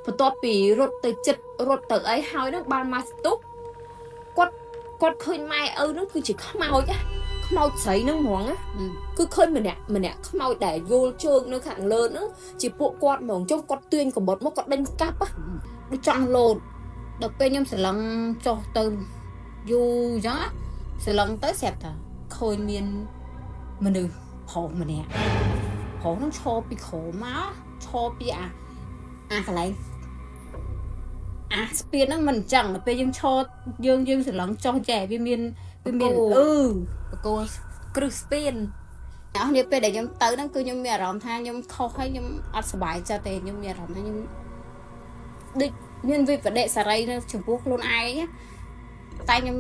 បន្ទាប់ពីរត់ទៅចិត្តរត់ទៅអីហើយហ្នឹងបានមកស្ទុះគាត់គាត់ឃើញម៉ែឪហ្នឹងគឺជាខ្មោចណាខ្មោចស្រីហ្នឹងហ្មងណាគឺឃើញម្នាក់ម្នាក់ខ្មោចដែលយល់ជើងនៅខាងលើហ្នឹងជាពួកគាត់ហ្មងចុះគាត់ទាញកំបុតមកគាត់ដេញកាប់ ដូចចង់លោតដល់ពេលខ្ញុំស្រឡឹងចុះទៅយូរអញ្ចឹងណាស្រឡឹងទៅស្រាប់ថាឃើញមានមនុស្សប្រុសម្នាក់ប្រុសហ្នឹងឈរពីក្រោមមកឈរពីអាកន្លែងអាស្ពានហ្នឹងមិនអញ្ចឹងដល់ពេលយើងឈរយើងស្រឡឹងចុះចេះវាមានអឺ បកគោលគ្រឹះស្ពាន អ្នកនេះពេលដែលខ្ញុំទៅហ្នឹងគឺខ្ញុំមានអារម្មណ៍ថាខ្ញុំខុសហើយខ្ញុំអត់សប្បាយចិត្តទេខ្ញុំមានអារម្មណ៍ថាខ្ញុំដូចមានវិបដិសារីនៅចំពោះខ្លួនឯងណាតែខ្ញុំ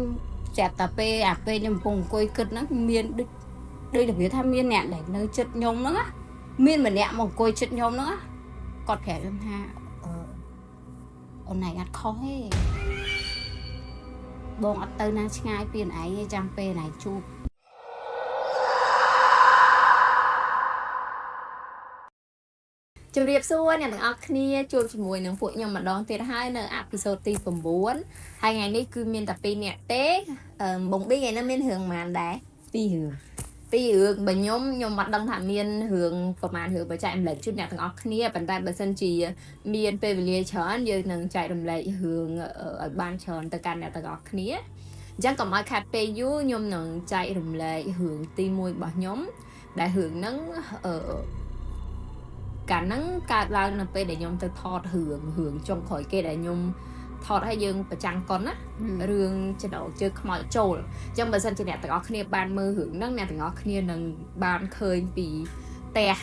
ស្រាប់តែពេលអាពេលខ្ញុំកំពុងអង្គុយគិតហ្នឹងមានដូចដូចរបៀបថាមានអ្នកដែលនៅចិត្តខ្ញុំហ្នឹងណាមានម្នាក់មកអង្គុយចិត្តខ្ញុំហ្នឹងណាគាត់ប្រាប់ខ្ញុំថាអឺអូនឯងអត់ខុសទេបងអត់ទៅណាឆ្ងាយពីអូនឯងទេចាំពេលអូនឯងជួប ជម្រាបសួរអ្នកទាំងអស់គ្នាជួបជាមួយនឹងពួកខ្ញុំម្ដងទៀតហើយនៅ episode ទី9ហើយថ្ងៃនេះគឺមានតែ2នាក់ទេអឺបងប៊ីថ្ងៃនេះមានរឿងប៉ុន្មានដែរ ពីររឿង ពីររឿងបើខ្ញុំខ្ញុំអត់ដឹងថាមានរឿងប្រហែលរឿងបើចែករំលែកជូនអ្នកទាំងអស់គ្នាប៉ុន្តែបើសិនជាមានពេលវេលាច្រើនយើងនឹងចែករំលែករឿងឲ្យបានច្រើនទៅកាន់អ្នកទាំងអស់គ្នាអញ្ចឹងកុំឲ្យខាត់ពេលយូរខ្ញុំនឹងចែករំលែករឿងទី1របស់ខ្ញុំដែលរឿងហ្នឹងអឺកាលហ្នឹងកើតឡើងនៅពេលដែលខ្ញុំទៅថតរឿងរឿងចុងក្រោយគេដែលខ្ញុំថតឲ្យយើងប្រចាំងកុនណា រឿងចំណងជើងខ្មោចចូលអញ្ចឹងបើសិនជាអ្នកទាំងអស់គ្នាបានមើលរឿងហ្នឹងអ្នកទាំងអស់គ្នានឹងបានឃើញពីផ្ទះ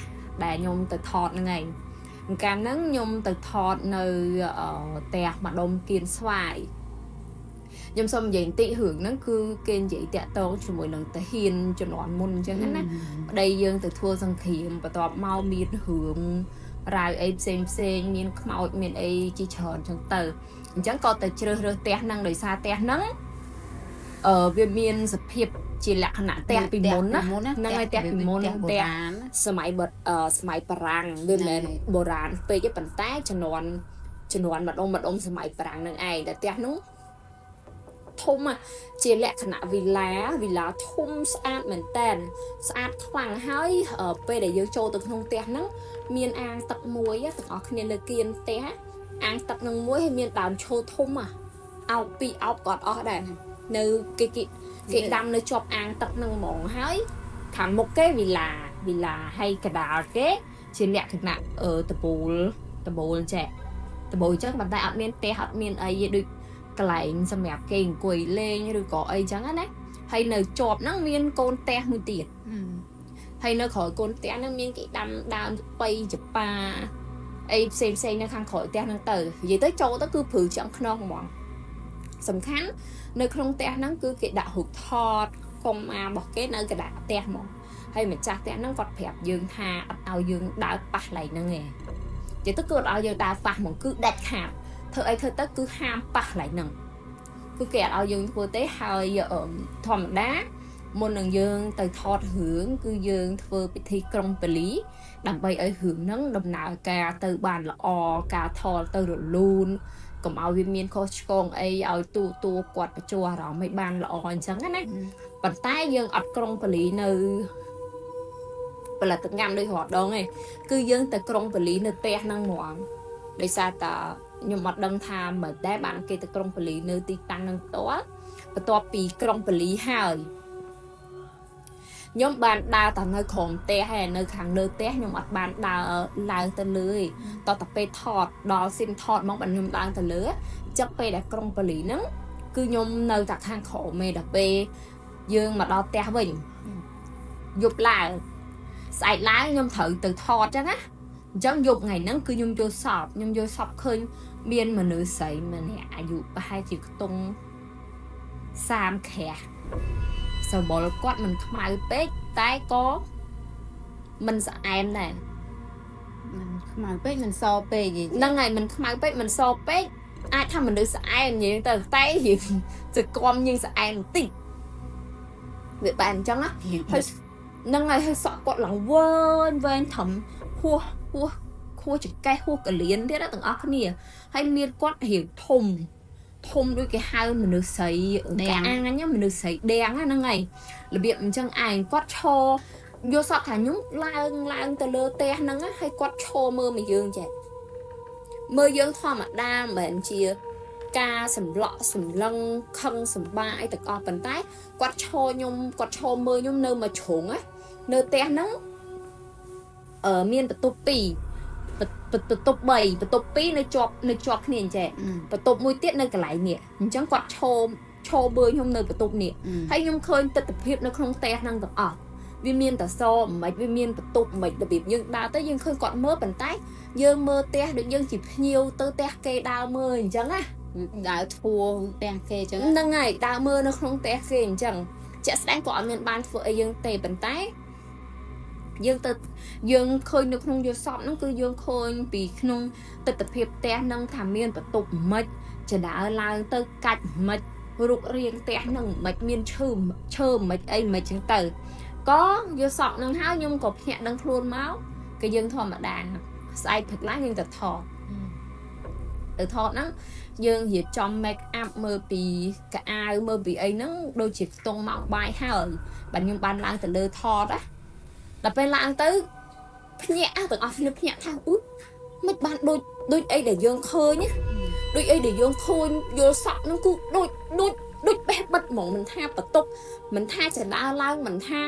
ដែលខ្ញុំទៅថតហ្នឹងឯងកាលហ្នឹងខ្ញុំទៅថតនៅផ្ទះម្ដុំគៀនស្វាយខ្ញុំសូមនិយាយបន្តិចរឿងហ្នឹងគឺគេនិយាយតាក់ទងជាមួយនឹងតាហ៊ានជំនាន់មុនអញ្ចឹងណាប្តីយើងទៅធ្វើសង្គ្រាមបន្ទាប់មកមានរឿងរ៉ាវអីផ្សេងផ្សេងៗមានខ្មោចមានអីជាច្រើនអញ្ចឹងទៅអញ្ចឹងក៏ទៅជ្រើសរើសផ្ទះហ្នឹងដោយសារផ្ទះហ្នឹងអឺវាមានសភាពជាលក្ខណៈផ្ទះពីមុនណា ហ្នឹងហើយផ្ទះពីមុន ផ្ទះបុរាណ សម័យបុអឺសម័យបារាំងវាមិនមែន ហ្នឹងហើយ បុរាណពេកទេប៉ុន្តែជំនាន់ជំនាន់ម្ដុំម្ដុំសម័យបារាំងនឹងឯងតែផ្ទះនោះធំอะជាលក្ខណៈវីឡាវីឡាធំស្អាតមែនតែនស្អាតខ្លាំងហើយពេលដែលយើងចូលទៅក្នុងផ្ទះហ្នឹងមានអាងទឹកមួយទាំងអស់គ្នានៅគៀនផ្ទះអាងទឹកហ្នឹងមួយហើយមានដើមឈើធំอะអោបពីរអោបក៏អត់អស់ដែរនៅគេគេគេដាំនៅជាប់អាងទឹកហ្នឹងហ្មងហើយខាងមុខគេវីឡាវីឡាហើយកដាលគេជាលក្ខណៈអឺតពូលតបូលចេះតបូលអញ្ចឹងប៉ុន្តែអត់មានផ្ទះអត់មានអីទេដូចកន្លែងសម្រាប់គេអង្គុយលេងឬក៏អីចឹងណាហើយនៅជាប់ហ្នឹងមានកូនផ្ទះមួយទៀតហើយនៅក្រោយកូនផ្ទះហ្នឹងមានគេដាំដើមប៉ៃចប៉ាអីផ្សេងផ្សេងនៅខាងក្រោយផ្ទះហ្នឹងទៅនិយាយទៅចូលទៅគឺព្រឺឆ្អឹងខ្នងហ្មងសំខាន់នៅក្នុងផ្ទះហ្នឹងគឺគេដាក់រូបថតកុំអារបស់គេនៅកណ្ដាលផ្ទះហ្មងហើយម្ចាស់ផ្ទះហ្នឹងគាត់ប្រាប់យើងថាអត់ឲ្យយើងដើរប៉ះកន្លែងហ្នឹងឯងនិយាយទៅគឺអត់ឲ្យយើងដើរប៉ះហ្មងគឺដាច់ខាតធ្វើអីធ្វើទៅគឺហាមប៉ះកន្លែងហ្នឹងគឺគេអត់ឲ្យយើងធ្វើទេហើយធម្មតាមុននឹងយើងទៅថតរឿងគឺយើងធ្វើពិធីក្រុងពលីដើម្បីឲ្យរឿងហ្នឹងដំណើរការទៅបានល្អការថតទៅរលូនកុំឲ្យវាមានខុសឆ្គងអីឲ្យទូតួគាត់បញ្ចូលអារម្មណ៍ឲ្យបានល្អអញ្ចឹងណាប៉ុន្តែយើងអត់ក្រុងពលីនៅផលិតកម្មដូចរាល់ដងឯងគឺយើងទៅក្រុងពលីនៅផ្ទះហ្នឹងហ្មងដោយសារតាខ្ញុំអត់ដឹងថាមិនដែរបានគេទៅក្រុងពលីនៅទីតាំងហ្នឹងផ្ទាល់បន្ទាប់ពីក្រុងពលីហើយខ្ញុំបានដើរតែនៅក្រោមផ្ទះហើយនៅខាងលើផ្ទះខ្ញុំអត់បានដើរឡើងទៅលើទេតតែពេលថតដល់ស៊ីមថតមកបានខ្ញុំឡើងទៅលើអញ្ចឹងពេលដែលក្រុងពលីហ្នឹងគឺខ្ញុំនៅតែខាងក្រោមឯងដល់ពេលយើងមកដល់ផ្ទះវិញយប់ឡើងស្អែកឡើងខ្ញុំត្រូវទៅថតអញ្ចឹងណាអញ្ចឹងយប់ថ្ងៃហ្នឹងគឺខ្ញុំយកសពខ្ញុំយកសពឃើញមានមនុស្សស្រីម្នាក់អាយុប្រហែលជាខ្ទង់30ក្រាស់សម្បុរគាត់មិនខ្មៅពេកតែក៏មិនស្អែមដែរ មិនខ្មៅពេកមិនសពេកទេ ហ្នឹងហើយមិនខ្មៅពេកមិនសពេកអាចថាមនុស្សស្អែមនិយាយទៅតែរៀងសកមយើងស្អែមបន្តិចវាបែបអញ្ចឹងណាហើយហ្នឹងហើយហើយសក់គាត់ឡើងវែងវែងធំហួសហួស ហួសចង្កេះហួសកលៀនទៀតណាទាំងអស់គ្នាហើយមានគាត់រៀងធំធំដូចគេហៅមនុស្សស្រីកាអាញមនុស្សស្រីដៀងហ្នឹងហើយរបៀបអញ្ចឹងឯងគាត់ឈរយល់សពថាខ្ញុំឡើងឡើងទៅលើផ្ទះហ្នឹងណាហើយគាត់ឈរមើលមកយើងចេះមើលយើងធម្មតាមិនមែនជាការសម្លក់សម្លឹងខឹងសម្បាអីទាំងអស់ប៉ុន្តែគាត់ឈរខ្ញុំគាត់ឈរមើលខ្ញុំនៅមួយជ្រុងណានៅផ្ទះហ្នឹងមានបន្ទប់2បន្ទប់3បន្ទប់2នៅជាប់នៅជាប់គ្នាអញ្ចេះបន្ទប់មួយទៀតនៅកន្លែងនេះអញ្ចឹងគាត់ឈរឈរមើលខ្ញុំនៅបន្ទប់នេះហើយខ្ញុំឃើញទស្សនភាពនៅក្នុងផ្ទះហ្នឹងទាំងអស់វាមានតសមិនវាមានបន្ទប់មិនរបៀបយើងដើរទៅយើងឃើញគាត់មើលប៉ុន្តែយើងមើលផ្ទះដូចយើងជាភ្ញៀវទៅផ្ទះគេដើរមើលអញ្ចឹងណា ដើរធួផ្ទះគេអញ្ចឹង ហ្នឹងហើយដើរមើលនៅក្នុងផ្ទះគេអញ្ចឹងជាក់ស្ដែងគាត់អត់មានបានធ្វើអីយើងទេប៉ុន្តែយើងទៅយើងឃើញនៅក្នុងយល់សពហ្នឹងគឺយើងឃើញពីក្នុងទស្សនភាពផ្ទះហ្នឹងថាមានបន្ទប់មិនចដើឡើងទៅកាច់មិនរូបរាងផ្ទះហ្នឹងមិនមានឈើឈើមិនអីមិនចឹងទៅក៏យល់សពហ្នឹងហើយខ្ញុំក៏ភ្ញាក់ដឹងខ្លួនមកក៏យើងធម្មតាស្អែកព្រឹកឡើងយើងទៅថតទៅថតហ្នឹងយើងរៀបចំ make up មើលពីកៅអៅមើលពីអីហ្នឹងដូចជាខ្ទង់ម៉ោងបាយហើយបាទខ្ញុំបានឡើងទៅលើថតណាដល់ពេលឡើងទៅភ្ញាក់ទាំងអស់គ្នាភ្ញាក់ថាអ៊ូមិនបានដូចដូចអីដែលយើងឃើញណាដូចអីដែលយើងឃើញយល់សក់ហ្នឹងគឺដូចដូចដូចបេះបិទហ្មងមិនថាបន្ទប់មិនថាចដើឡើងមិនថា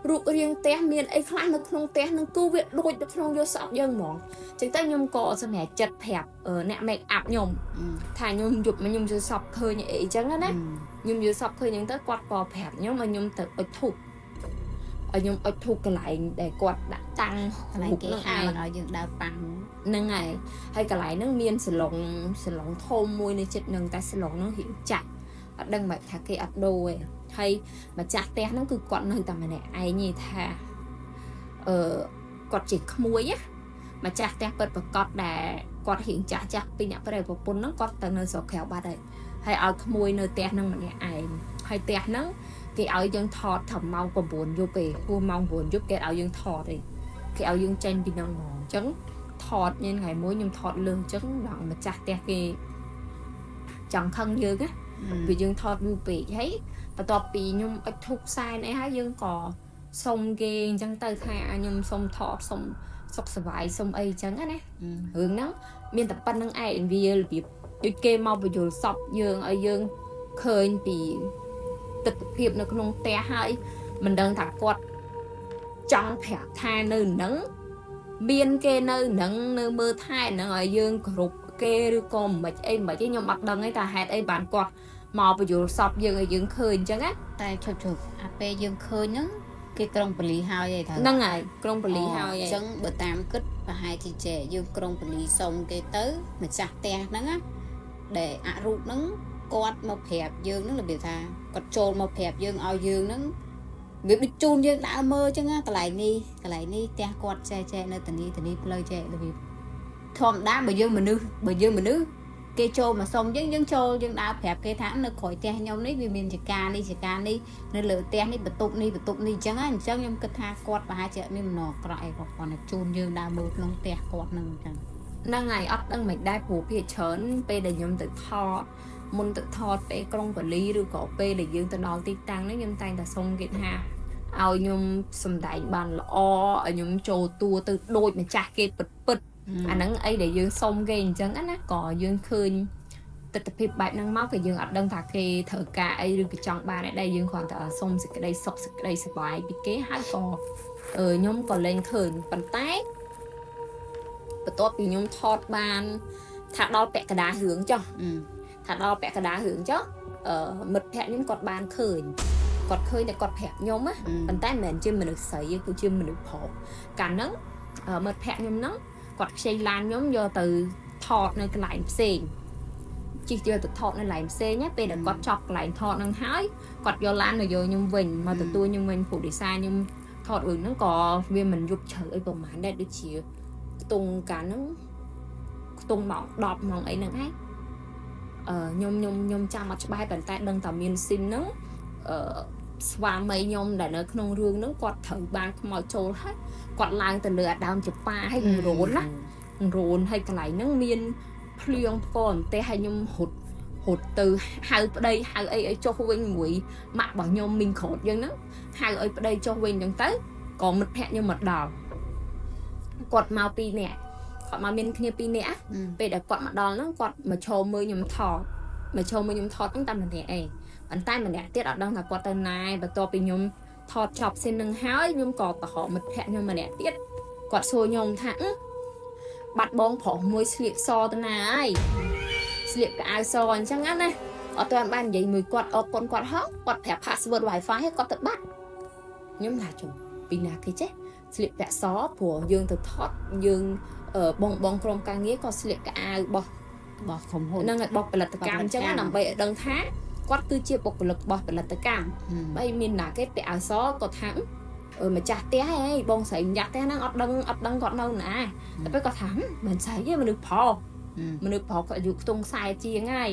រូបរាងផ្ទះមានអីខ្លះនៅក្នុងផ្ទះហ្នឹងគឺវាដូចនៅក្នុងយល់សក់យើងហ្មងចឹងទៅខ្ញុំក៏សម្រាប់ចិត្តប្រាប់អ្នក make up ខ្ញុំថាខ្ញុំយប់មកខ្ញុំយល់សក់ឃើញអីចឹងណាខ្ញុំយល់សក់ឃើញចឹងទៅគាត់ក៏ប្រាប់ខ្ញុំឲ្យខ្ញុំទៅអុជធូបឲ្យខ្ញុំអុជធូបកន្លែងដែលគាត់ដាក់តាំង កន្លែងគេហាមឲ្យយើងដើរប៉ាំង ហ្នឹងហើយហើយកន្លែងហ្នឹងមានសាឡុងសាឡុងធំមួយនៅជិតហ្នឹងតែសាឡុងហ្នឹងរៀងចាស់អត់ដឹងមិនថាគេអត់ដូរទេហើយម្ចាស់ផ្ទះហ្នឹងគឺគាត់នៅតែម្នាក់ឯងទេថាអឺគាត់ជាក្មួយណាម្ចាស់ផ្ទះពិតប្រកបដែលគាត់រៀងចាស់ចាស់ពីអ្នកប្រិយប្រពន្ធហ្នឹងគាត់ទៅនៅស្រុកក្រៅបាត់ហើយហើយឲ្យក្មួយនៅផ្ទះហ្នឹងម្នាក់ឯងហើយផ្ទះហ្នឹងគេឲ្យយើងថតត្រឹមម៉ោង9យប់ទេព្រោះម៉ោង9យប់គេឲ្យយើងថតទេគេឲ្យយើងចេញពីហ្នឹងហ្មងអញ្ចឹងថតមានថ្ងៃមួយខ្ញុំថតលើសអញ្ចឹងដល់ម្ចាស់ផ្ទះគេចង់ខឹងយើងណាវាយើងថតយូរពេកហើយបន្ទាប់ពីខ្ញុំអុជធូបសែនអីហើយយើងក៏សុំគេអញ្ចឹងទៅថាខ្ញុំសុំថតសុំសុខសប្បាយសុំអីអញ្ចឹងណារឿងហ្នឹងមានតែប៉ុណ្្នឹងឯងវារបៀបដូចគេមកបញ្យល់សពយើងឲ្យយើងឃើញពីទស្សនភាពនៅក្នុងផ្ទះហើយមិនដឹងថាគាត់ចង់ប្រាប់ថានៅហ្នឹងមានគេនៅហ្នឹងនៅមើលថែហ្នឹងឲ្យយើងគ្រប់គេឬក៏មិនអីមិនអីខ្ញុំអត់ដឹងទេថាហេតុអីបានគាត់មកបញ្យល់សពយើងឲ្យយើងឃើញអញ្ចឹងណា តែឈប់ឈប់អាពេលយើងឃើញហ្នឹងគេក្រុងប៉ូលីសហើយឯងថា ហ្នឹងហើយក្រុងប៉ូលីសហើយ អញ្ចឹងបើតាមគិតប្រហែលជាចេះយើងក្រុងប៉ូលីសសុំគេទៅម្ចាស់ផ្ទះហ្នឹងណាដែលអរូបហ្នឹងគាត់មកប្រាប់យើងហ្នឹងរបៀបថាគាត់ចូលមកប្រាប់យើងឲ្យយើងហ្នឹងវាដូចជូនយើងដើរមើលអញ្ចឹងណាកន្លែងនេះកន្លែងនេះផ្ទះគាត់ចេះចេះនៅតានីតានីផ្លូវចេះរបៀបធម្មតាបើយើងមនុស្សបើយើងមនុស្សគេចូលមកសុំយើងយើងចូលយើងដើរប្រាប់គេថានៅក្រោយផ្ទះខ្ញុំនេះវាមានចការនេះចការនេះនៅលើផ្ទះនេះបន្ទប់នេះបន្ទប់នេះអញ្ចឹងណាអញ្ចឹងខ្ញុំគិតថាគាត់ប្រហែលជាអត់មានបំណងអាក្រក់អីគាត់គាត់តែជូនយើងដើរមើលក្នុងផ្ទះគាត់ហ្នឹងអញ្ចឹង ហ្នឹងហើយអត់ដឹងមិនដែរព្រោះភាគច្រើនពេលដែលខ្ញុំទៅថតមុនទៅថតពេលក្រុងប៉ូលីសឬក៏ពេលដែលយើងទៅដល់ទីតាំងហ្នឹងខ្ញុំតែងតែសុំគេថាឲ្យខ្ញុំសំដែងបានល្អឲ្យខ្ញុំចូលតួទៅដូចម្ចាស់គេពិតពិតអាហ្នឹងអីដែលយើងសុំគេអញ្ចឹងណាក៏យើងឃើញទស្សនភាពបែបហ្នឹងមកក៏យើងអត់ដឹងថាគេត្រូវការអីឬក៏ចង់បានអីដែរយើងគ្រាន់តែសុំសេចក្តីសុខសេចក្តីសប្បាយពីគេហើយក៏ខ្ញុំក៏លែងឃើញប៉ុន្តែបន្ទាប់ពីខ្ញុំថតបានថាដល់ពាក់កណ្ដាលរឿងចុះថាដល់ពាក់កណ្ដាលរឿងចុះមិត្តភក្តិខ្ញុំគាត់បានឃើញគាត់ឃើញតែគាត់ប្រាប់ខ្ញុំណាប៉ុន្តែមិនមែនជាមនុស្សស្រីទេគឺជាមនុស្សប្រុសកាលហ្នឹងមិត្តភក្តិខ្ញុំហ្នឹងគាត់ខ្ចីឡានខ្ញុំយកទៅថតនៅកន្លែងផ្សេងជិះយកទៅថតនៅកន្លែងផ្សេងណាពេលដែលគាត់ចប់កន្លែងថតហ្នឹងហើយគាត់យកឡានមកយកខ្ញុំវិញមកទទួលខ្ញុំវិញព្រោះដោយសារខ្ញុំថតរឿងហ្នឹងក៏វាមិនយប់ជ្រៅអីប្រហែលដែរដូចជាខ្ទង់កាលហ្នឹងខ្ទង់ម៉ោង10ម៉ោងអីហ្នឹងឯងខ្ញុំខ្ញុំខ្ញុំចាំអត់ច្បាស់ប៉ុន្តែដឹងតែមានស៊ីនហ្នឹងអឺស្វាមីខ្ញុំដែលនៅក្នុងរឿងហ្នឹងគាត់ត្រូវបានខ្មោចចូលហើយគាត់ឡើងទៅលើអាដើមចប៉ាហើយងរូនណា រូនហើយកន្លែងហ្នឹងមានភ្លៀងផ្គរអន្ទះហើយខ្ញុំរត់រត់ទៅហៅប្តីហៅអីឲ្យចុះវិញមួយម៉ាក់របស់ខ្ញុំមីងក្រោតយើងហ្នឹងហៅឲ្យប្តីចុះវិញអញ្ចឹងទៅក៏មិត្តភក្តិខ្ញុំមកដល់គាត់មកពីរនាក់គាត់មកមានគ្នាពីរនាក់ ពេលដែលគាត់មកដល់ហ្នឹងគាត់មកឈរមើលខ្ញុំថតមកឈរមើលខ្ញុំថតហ្នឹងតែម្នាក់ឯងប៉ុន្តែម្នាក់ទៀតអត់ដឹងថាគាត់ទៅណាឯងបន្ទាប់ពីខ្ញុំថតចប់ scene ហ្នឹងហើយខ្ញុំក៏ទៅរកមិត្តភក្តិខ្ញុំម្នាក់ទៀតគាត់សួរខ្ញុំថាអឺបាត់បងប្រុសមួយស្លៀកសទៅណាហើយស្លៀកកៅអៅសអញ្ចឹងណាអត់ទាន់បាននិយាយមួយគាត់អរគុណគាត់ហោះគាត់ប្រាប់ password Wi-Fi ឲ្យគាត់ទៅបាត់ខ្ញុំថាជុំពីណាគេចេះស្លៀកពាក់សព្រោះយើងទៅថតយើងអឺបងបងក្រុមការងារក៏ស្លៀកកៅអៅរបស់ របស់ក្រុមហ៊ុន ហ្នឹងហើយរបស់ផលិតកម្មអញ្ចឹងណាដើម្បីឲ្យដឹងថាគាត់គឺជាបុគ្គលិករបស់ផលិតកម្មហើយមានណាគេពាក់អាវសគាត់ថាអឺម្ចាស់ផ្ទះហីបងស្រីម្ចាស់ផ្ទះហ្នឹងអត់ដឹងអត់ដឹងគាត់នៅណាតែពេលគាត់ថាហឹមមិនស្រីទេមនុស្សប្រុសមនុស្សប្រុសគាត់អាយុខ្ទង់40ជាងហើយ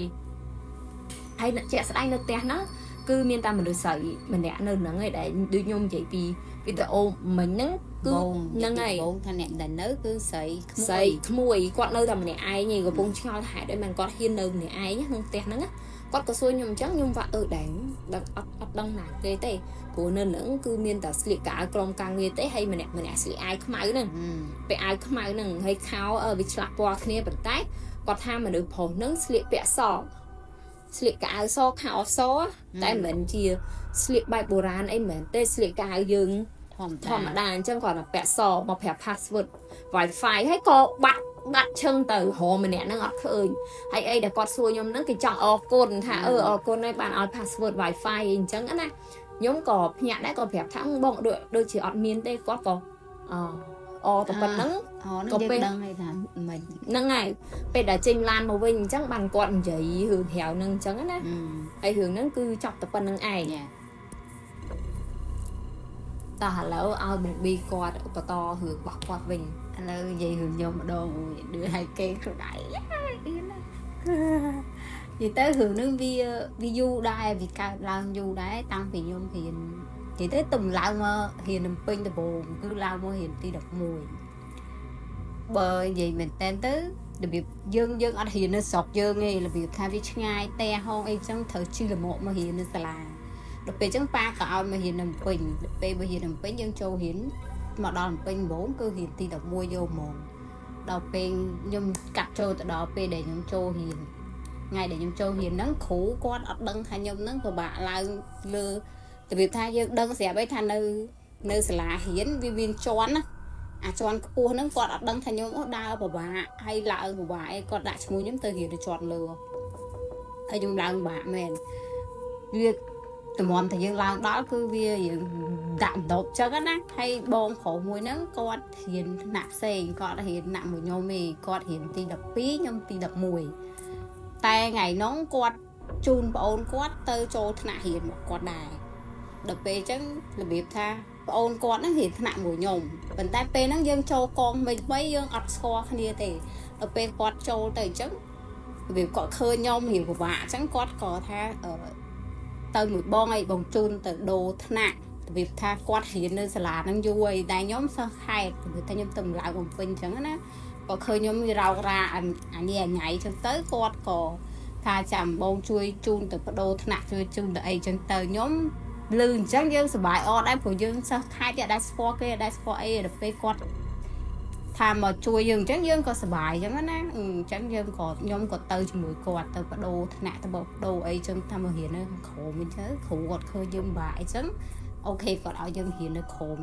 ហើយជាក់ស្ដែងនៅផ្ទះហ្នឹងគឺមានតែមនុស្សស្រីម្នាក់នៅហ្នឹងឯងដែលដូចខ្ញុំនិយាយពីវីដេអូមិញហ្នឹងគឺ បង ហ្នឹងហើយ បងថាអ្នកដែលនៅគឺស្រីក្មួយ ស្រីក្មួយគាត់នៅតែម្នាក់ឯងឯងកំពុងឆ្ងល់ហេតុអីមិនគាត់ហ៊ាននៅម្នាក់ឯងក្នុងផ្ទះហ្នឹងណាគាត់ក៏សួរខ្ញុំអញ្ចឹងខ្ញុំថាអឺដែរដឹងអត់អត់ដឹងណាគេទេព្រោះនៅហ្នឹងគឺមានតែស្លៀកកៅអៅក្រុមការងារទេហើយម្នាក់ម្នាក់ស្លៀកអាវខ្មៅហ្នឹងពាក់អាវខ្មៅហ្នឹងហើយខោអឺវាឆ្លាស់ពណ៌គ្នាប៉ុន្តែគាត់ថាមនុស្សប្រុសហ្នឹងស្លៀកពាក់សស្លៀកកៅអៅសខោសតែមិនមែនជាស្លៀកបែបបុរាណអីមិនមែនទេស្លៀកកៅអៅយើង ធម្មតា ធម្មតាអញ្ចឹងគាត់តែពាក់សមកប្រាប់ password Wi-Fi ហើយក៏បាត់បាត់ឈឹងទៅរកម្នាក់ហ្នឹងអត់ឃើញហើយអីដែលគាត់សួរខ្ញុំហ្នឹងគេចង់អរគុណថាអឺអរគុណហើយបានឲ្យ password Wi-Fi អីអញ្ចឹងណាខ្ញុំក៏ភ្ញាក់ដែរក៏ប្រាប់ថាបងដូចដូចជាអត់មានទេគាត់ក៏អអតែប៉ុណ្្នឹង អូហ្នឹង ក៏ពេល យើងដឹងហើយថាមិន ហ្នឹងហើយពេលដែលចេញឡានមកវិញអញ្ចឹងបានគាត់និយាយរឿងក្រៅហ្នឹងអញ្ចឹងណាហើយរឿងហ្នឹងគឺចប់តែប៉ុណ្្នឹងឯង យ៉ា តោះឥឡូវឲ្យបងប៊ីគាត់បន្តរឿងរបស់គាត់វិញ ឥឡូវនិយាយរឿងខ្ញុំម្ដងអូយឌឺឲ្យគេខ្លួនឯងអៀនណាស់និយាយទៅរឿងហ្នឹងវាវាយូរដែរវាកើតឡើងយូរដែរតាំងពីខ្ញុំរៀននិយាយទៅទំឡើងមករៀនភ្នំពេញដំបូងគឺឡើងមករៀនទី11បើនិយាយមែនតើទៅរបៀបយើងយើងអត់រៀននៅស្រុកយើងទេរបៀបថាវាឆ្ងាយផ្ទះហងអីចឹងត្រូវជិះលមកមករៀននៅសាលាដល់ពេលចឹងប៉ាក៏ឲ្យមករៀននៅភ្នំពេញដល់ពេលមករៀននៅភ្នំពេញយើងចូលរៀន មកដល់ភ្នំពេញហ្មងគឺរៀនទី11យកហ្មងដល់ពេលខ្ញុំកាត់ចូលទៅដល់ពេលដែលខ្ញុំចូលរៀនថ្ងៃដែលខ្ញុំចូលរៀនហ្នឹងគ្រូគាត់អត់ដឹងថាខ្ញុំហ្នឹងពិបាកឡើងលើរបៀបថាយើងដឹងស្រាប់អីថានៅនៅសាលារៀនវាមានជាន់ណាអាចន់ខ្ពស់ហ្នឹងគាត់អត់ដឹងថាខ្ញុំអូដើរពិបាកហើយឡើងពិបាកអីគាត់ដាក់ឈ្មោះខ្ញុំទៅរៀននៅជាន់លើហើយខ្ញុំឡើងពិបាកមែនវា តម្រាំតែយើងឡើងដល់គឺវាយើងដាក់ដប់ចឹងណាហើយបងប្រុសមួយហ្នឹងគាត់រៀនថ្នាក់ផ្សេងគាត់រៀនថ្នាក់មួយខ្ញុំឯងគាត់រៀនទី12ខ្ញុំទី11តែថ្ងៃហ្នឹងគាត់ជូនប្អូនគាត់ទៅចូលថ្នាក់រៀនរបស់គាត់ដែរដល់ពេលចឹងរបៀបថាប្អូនគាត់ហ្នឹងរៀនថ្នាក់មួយខ្ញុំប៉ុន្តែពេលហ្នឹងយើងចូលកងថ្មីថ្មីយើងអត់ស្គាល់គ្នាទេដល់ពេលគាត់ចូលទៅអញ្ចឹងរបៀបគាត់ឃើញខ្ញុំរៀនពិបាកអញ្ចឹងគាត់ក៏ថាអឺ ទៅមួយបងអីបងជូនទៅដូរថ្នាក់របៀបថាគាត់រៀននៅសាលាហ្នឹងយូរអីតែខ្ញុំសិស្សខេត្តរបៀបថាខ្ញុំទៅម្ល៉េះបំពេញអញ្ចឹងណាក៏ឃើញខ្ញុំរោករាអាញ៉ៃអាញ៉ៃអញ្ចឹងទៅគាត់ក៏ថាចាំបងជួយជូនទៅបដូរថ្នាក់ជួយជូនទៅអីអញ្ចឹងទៅខ្ញុំលឺអញ្ចឹងយើងសប្បាយអត់ដែរព្រោះយើងសិស្សខេត្តអត់ដែរស្គាល់គេអត់ដែរស្គាល់អីដល់ពេលគាត់ថាមកជួយយើងអញ្ចឹងយើងក៏សប្បាយអញ្ចឹងណាអញ្ចឹងយើងក៏ខ្ញុំក៏ទៅជាមួយគាត់ទៅបដូរថ្នាក់ទៅបដូរអីអញ្ចឹងថាមករៀននៅក្រោមអញ្ចឹងគ្រូគាត់ឃើញយើងបាក់អញ្ចឹង OK គាត់ឲ្យយើងរៀននៅក្រោម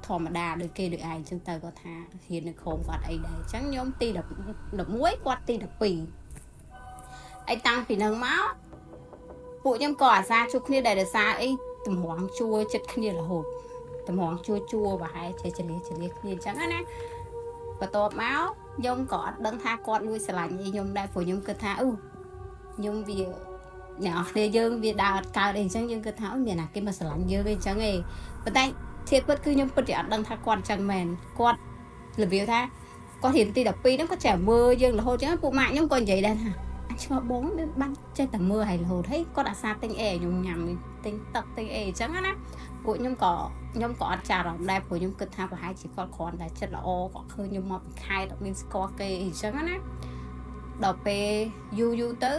ធម្មតាដូចគេដូចឯងអញ្ចឹងទៅគាត់ថារៀននៅក្រោមគាត់អីដែរអញ្ចឹងខ្ញុំទី11គាត់ទី12អីតាំងពីនឹងមកពួកខ្ញុំក៏អាសាជួបគ្នាដែរដោយសារអីតម្រង់ជួចិត្តគ្នារហូតតម្រង់ជួជួប្រហែលជាចលះចលះគ្នាអញ្ចឹងណាបន្ទាប់មកខ្ញុំក៏អត់ដឹងថាគាត់លួចស្រឡាញ់អីខ្ញុំដែរព្រោះខ្ញុំគិតថាអឺខ្ញុំវាអ្នកនរគ្នាយើងវាដើរអត់កើតអីអញ្ចឹងយើងគិតថាអូមានណាគេមកស្រឡាញ់យើងអីអញ្ចឹងឯងប៉ុន្តែធៀបពិតគឺខ្ញុំពិតជាអត់ដឹងថាគាត់អញ្ចឹងមែនគាត់របៀបថាគាត់រៀនទី12ហ្នឹងគាត់ចេះមើលយើងរហូតអញ្ចឹងពួកម៉ាក់ខ្ញុំក៏និយាយដែរថាអញ ឆ្ងល់បងមានបានចេះតែមើលឲ្យរហូតហើយគាត់អាសាទិញអីឲ្យខ្ញុំញ៉ាំទិញទឹកទិញអីអញ្ចឹងណាពួកខ្ញុំក៏ខ្ញុំក៏អត់ចារអារម្មណ៍ដែរព្រោះខ្ញុំគិតថាប្រហែលជាគាត់គ្រាន់តែចិត្តល្អគាត់ឃើញខ្ញុំមកពីខេត្តអត់មានស្គាល់គេអីអញ្ចឹងណាដល់ពេលយូរយូរទៅ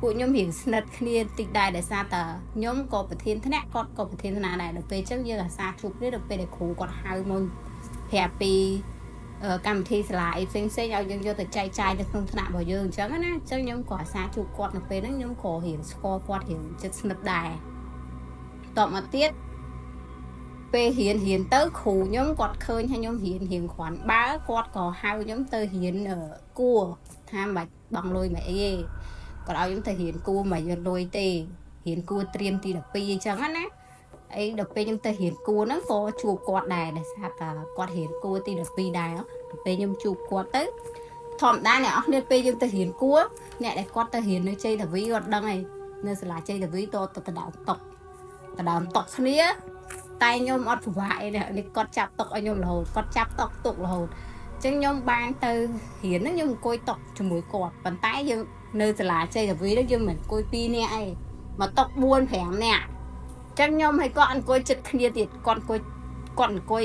ពួកខ្ញុំរៀងស្និទ្ធគ្នាតិចដែរដោយសារតែខ្ញុំក៏ប្រធានថ្នាក់គាត់ក៏ប្រធានថ្នាក់ដែរដល់ពេលអញ្ចឹងយើងអាសាជួបគ្នាដល់ពេលដែលគ្រូគាត់ហៅមកប្រាប់ពីកម្មវិធីសាលាអីផ្សេងផ្សេងឲ្យយើងយកទៅចែកចាយនៅក្នុងថ្នាក់របស់យើងអញ្ចឹងណាអញ្ចឹងខ្ញុំក៏អាសាជួបគាត់នៅពេលហ្នឹងខ្ញុំក៏រៀងស្គាល់គាត់រៀងចិត្តស្និទ្ធដែរតបមកទៀតពេលរៀនរៀនទៅគ្រូខ្ញុំគាត់ឃើញថាខ្ញុំរៀនរៀងគ្រាន់បើគាត់ក៏ហៅខ្ញុំទៅរៀនគួរថាមិនបាច់បង់លុយមកអីទេគាត់ឲ្យខ្ញុំទៅរៀនគួរមិនយកលុយទេរៀនគួរត្រៀមទី12អញ្ចឹងណាអីដល់ពេលខ្ញុំទៅរៀនគួរហ្នឹងក៏ជួបគាត់ដែរដោយសារតែគាត់រៀនគួរទី12ដែរដល់ពេលខ្ញុំជួបគាត់ទៅធម្មតាអ្នកអស់គ្នាពេលយើងទៅរៀនគួរអ្នកដែលគាត់ទៅរៀននៅជ័យតាវីគាត់ដឹងហើយនៅសាលាជ័យតាវីតទៅដដើមតុកដដើមតុកគ្នាតែខ្ញុំអត់ពិបាកអីនេះគាត់ចាប់តុកឲ្យខ្ញុំរហូតគាត់ចាប់តុកទុករហូតអញ្ចឹងខ្ញុំបានទៅរៀនហ្នឹងខ្ញុំអង្គុយតុកជាមួយគាត់ប៉ុន្តែយើងនៅសាលាជ័យតាវីហ្នឹងយើងមិនអង្គុយ2នាក់ឯងមកតុក4 5នាក់ចឹងខ្ញុំឲ្យគាត់អង្គុយចិត្តគ្នាទៀតគាត់អង្គុយគាត់អង្គុយ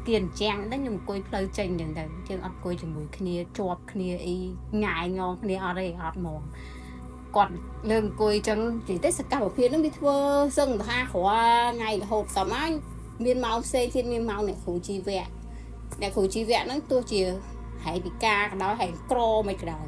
គៀនចាំងហ្នឹងខ្ញុំអង្គុយផ្លូវចេញចឹងទៅយើងអត់អង្គុយជាមួយគ្នាជាប់គ្នាអីញ៉ាយងងគ្នាអត់ទេអត់ហ្មងគាត់លើអង្គុយចឹងនិយាយទៅសកម្មភាពហ្នឹងវាធ្វើសឹងថារាល់ថ្ងៃរហូតតមកមានម៉ោងផ្សេងទៀតមានម៉ោងអ្នកគ្រូជីវៈអ្នកគ្រូជីវៈហ្នឹងទោះជាហែពិការក៏ដោយហែក្រមិនក៏ដោយ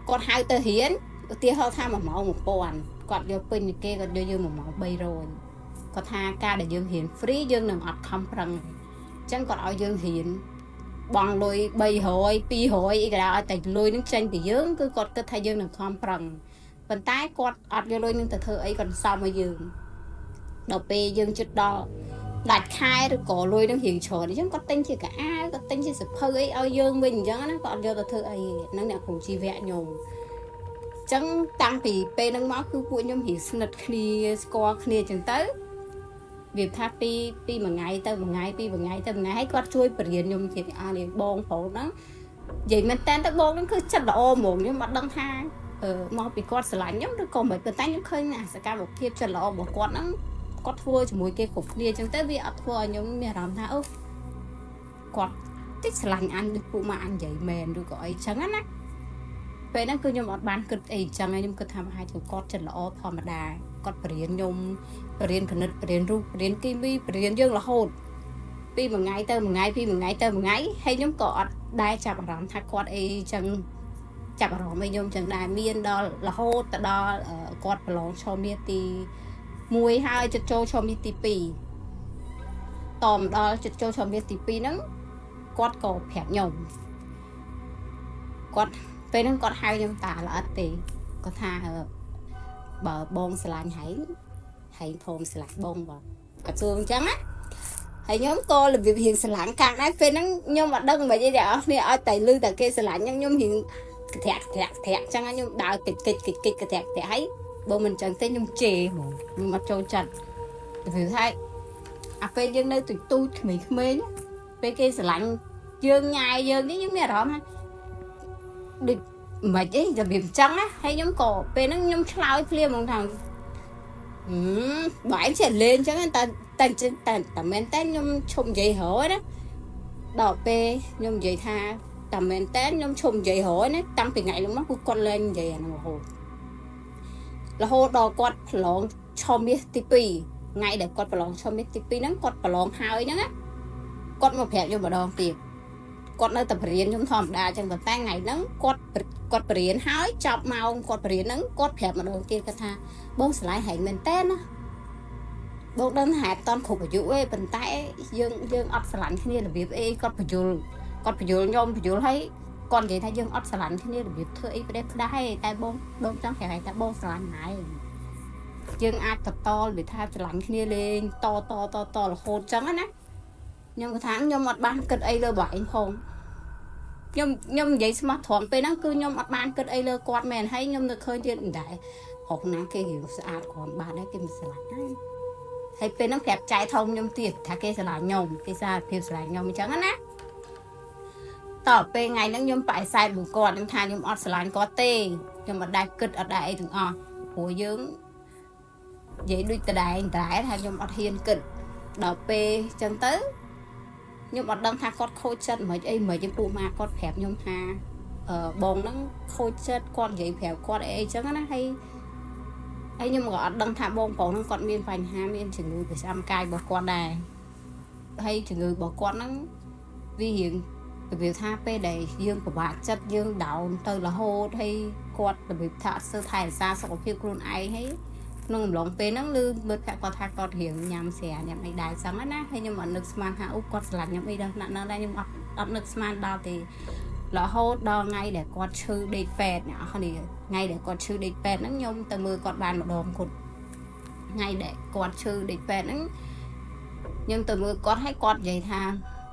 គាត់ហៅទៅរៀនឧទាហរណ៍ថា1ម៉ោង1000គាត់យកពេញគេគាត់យកយើង1ម៉ោង300គាត់ថាការដែលយើងរៀន free យើងនឹងអត់ខំប្រឹងអញ្ចឹងគាត់ឲ្យយើងរៀនបង់លុយ300 200អីក៏ដោយឲ្យតែលុយនឹងចេញពីយើងគឺគាត់គិតថាយើងនឹងខំប្រឹងប៉ុន្តែគាត់អត់យកលុយនឹងទៅធ្វើអីគាត់សំឲ្យយើងដល់ពេលយើងជិតដល់ដាច់ខែឬក៏លុយនឹងរៀងច្រើនអញ្ចឹងគាត់ទិញជាកៅអៅគាត់ទិញជាសភៅអីឲ្យយើងវិញអញ្ចឹងណាគាត់អត់យកទៅធ្វើអីហ្នឹងអ្នកគ្រូជីវៈខ្ញុំចឹងតាំងពីពេលហ្នឹងមកគឺពួកខ្ញុំរៀងស្និទ្ធគ្នាស្គាល់គ្នាចឹងទៅវាថាពីពីមួយថ្ងៃទៅមួយថ្ងៃពីមួយថ្ងៃទៅមួយថ្ងៃហើយគាត់ជួយបរៀនខ្ញុំទៀតអានេះបងប្រុសហ្នឹងនិយាយមែនតើទៅបងហ្នឹងគឺចិត្តល្អហ្មងខ្ញុំអត់ដឹងថាមកពីគាត់ស្រឡាញ់ខ្ញុំឬក៏មិនប៉ុន្តែខ្ញុំឃើញអាសកម្មភាពចិត្តល្អរបស់គាត់ហ្នឹងគាត់ធ្វើជាមួយគេគ្រប់គ្នាចឹងទៅវាអត់ធ្វើឲ្យខ្ញុំមានអារម្មណ៍ថាអូគាត់តិចស្រឡាញ់អញដូចពួកម៉ាអញនិយាយមែនឬក៏អីចឹងណាពេលហ្នឹងគឺខ្ញុំអត់បានគិតអីចឹងឯងខ្ញុំគិតថាប្រហែលជាគាត់ចិត្តល្អធម្មតាគាត់បរៀនខ្ញុំបរៀនគណិតបរៀនរូបបរៀនគីមីបរៀនយើងរហូតពីមួយថ្ងៃទៅមួយថ្ងៃពីមួយថ្ងៃទៅមួយថ្ងៃហើយខ្ញុំក៏អត់ដែរចាប់អារម្មណ៍ថាគាត់អីចឹងចាប់អារម្មណ៍អីខ្ញុំចឹងដែរមានដល់រហូតទៅដល់គាត់ប្រឡងឆមាសទី1ហើយចិត្តចូលឆមាសទី2តមកដល់ចិត្តចូលឆមាសទី2ហ្នឹងគាត់ក៏ប្រាប់ខ្ញុំគាត់ពេលហ្នឹងគាត់ហៅខ្ញុំតាល្អិតទេគាត់ថាបើបងស្រឡាញ់ហែងហែងព្រមស្រឡាញ់បងបងគាត់សួរអញ្ចឹងណាហើយខ្ញុំក៏របៀបរៀងស្រឡាញ់កាំងដែរពេលហ្នឹងខ្ញុំអត់ដឹងមិនអីទេអស់គ្នាឲ្យតែលឺតែគេស្រឡាញ់ខ្ញុំខ្ញុំរៀងកធាក់កធាក់កធាក់អញ្ចឹងខ្ញុំដើរកិច្ចកិច្ចកិច្ចកិច្ចកធាក់កធាក់ហើយបើមិនអញ្ចឹងទេខ្ញុំជេរហ្មងខ្ញុំអត់ចូលចិត្តព្រោះថាអាពេលយើងនៅទូចទូចក្មេងៗពេលគេស្រឡាញ់យើងញ៉ែយើងនេះយើងមានអារម្មណ៍ថាដូចមិនអីរបៀបអញ្ចឹងណាហើយខ្ញុំក៏ពេលហ្នឹងខ្ញុំឆ្លើយភ្លាមហ្មងថាហឹមបើឯងចេះលេងអញ្ចឹងតែតែតែតែមែនតើខ្ញុំឈប់និយាយរយណាដល់ពេលខ្ញុំនិយាយថាតែមែនតើខ្ញុំឈប់និយាយរយណាតាំងពីថ្ងៃនោះមកគឺគាត់លែងនិយាយអាហ្នឹងរហូតរហូតដល់គាត់ប្រឡងឆមាសទី2ថ្ងៃដែលគាត់ប្រឡងឆមាសទី2ហ្នឹងគាត់ប្រឡងហើយហ្នឹងណាគាត់មកប្រាប់ខ្ញុំម្ដងទៀតគាត់នៅតែបរៀនខ្ញុំធម្មតាអញ្ចឹងប៉ុន្តែថ្ងៃហ្នឹងគាត់គាត់បរៀនហើយចប់ម៉ោងគាត់បរៀនហ្នឹងគាត់ប្រាប់ម្ដងទៀតគាត់ថាបងស្រឡាញ់ហែងមែនតើណាបងដឹងថាអត់តន់គ្រប់អាយុទេប៉ុន្តែយើងយើងអត់ស្រឡាញ់គ្នារបៀបអីគាត់បញ្យលគាត់បញ្យលខ្ញុំបញ្យលហើយគាត់និយាយថាយើងអត់ស្រឡាញ់គ្នារបៀបធ្វើអីផ្ដេសផ្ដាស់ទេតែបងបងចង់ប្រាប់ឲ្យថាបងស្រឡាញ់ហើយយើងអាចតតរបៀបថាស្រឡាញ់គ្នាលេងតតតតរហូតចឹងណាខ្ញុំគាត់ថាខ្ញុំអត់បានគិតអីលើបងឯងផងខ្ញុំខ្ញុំនិយាយស្មោះត្រង់ពេលហ្នឹងគឺខ្ញុំអត់បានគិតអីលើគាត់មែនហើយខ្ញុំនៅឃើញទៀតមិនដែរប្រុសណាគេរៀងស្អាតគ្រាន់បានដែរគេមិនស្រឡាញ់ហើយហើយពេលហ្នឹងប្រាប់ចែធំខ្ញុំទៀតថាគេស្រឡាញ់ខ្ញុំគេសារភាពស្រឡាញ់ខ្ញុំអញ្ចឹងណា តពេលថ្ងៃហ្នឹងខ្ញុំបដិសេធមួយគាត់ខ្ញុំថាខ្ញុំអត់ស្រឡាញ់គាត់ទេខ្ញុំអត់ដែលគិតអត់ដែលអីទាំងអស់ព្រោះយើងនិយាយដូចតដែងតដែរថាខ្ញុំអត់ហ៊ានគិតដល់ពេលអញ្ចឹងទៅខ្ញុំអត់ដឹងថាគាត់ខូចចិត្តមិនអីមិនឯងពួកម៉ាគាត់ប្រាប់ខ្ញុំថាអឺបងហ្នឹងខូចចិត្តគាត់និយាយប្រាប់គាត់អីអញ្ចឹងណាហើយហើយខ្ញុំក៏អត់ដឹងថាបងប្រុសហ្នឹងគាត់មានបញ្ហាមានជំងឺប្រចាំកាយរបស់គាត់ដែរហើយជំងឺរបស់គាត់ហ្នឹងវារៀងរបៀបថាពេលដែលយើងពិបាកចិត្តយើង down ទៅរហូតហើយគាត់របៀបថាអត់សូវថែរក្សាសុខភាពខ្លួនឯងហើយក្នុងអំឡុងពេលហ្នឹងឮមិត្តភក្តិគាត់ថាគាត់រៀងញ៉ាំស្រាញ៉ាំអីដែរចឹងណាហើយខ្ញុំអត់នឹកស្មានថាអូគាត់ស្រឡាញ់ខ្ញុំអីដល់ថ្នាក់ហ្នឹងដែរខ្ញុំអត់នឹកស្មានដល់ទេរហូតដល់ថ្ងៃដែលគាត់ឈឺដេកពេទ្យអ្នកនរគ្នាថ្ងៃដែលគាត់ឈឺដេកពេទ្យហ្នឹងខ្ញុំទៅមើលគាត់បានម្ដងគាត់ថ្ងៃដែលគាត់ឈឺដេកពេទ្យហ្នឹងខ្ញុំទៅមើលគាត់ហើយគាត់និយាយថា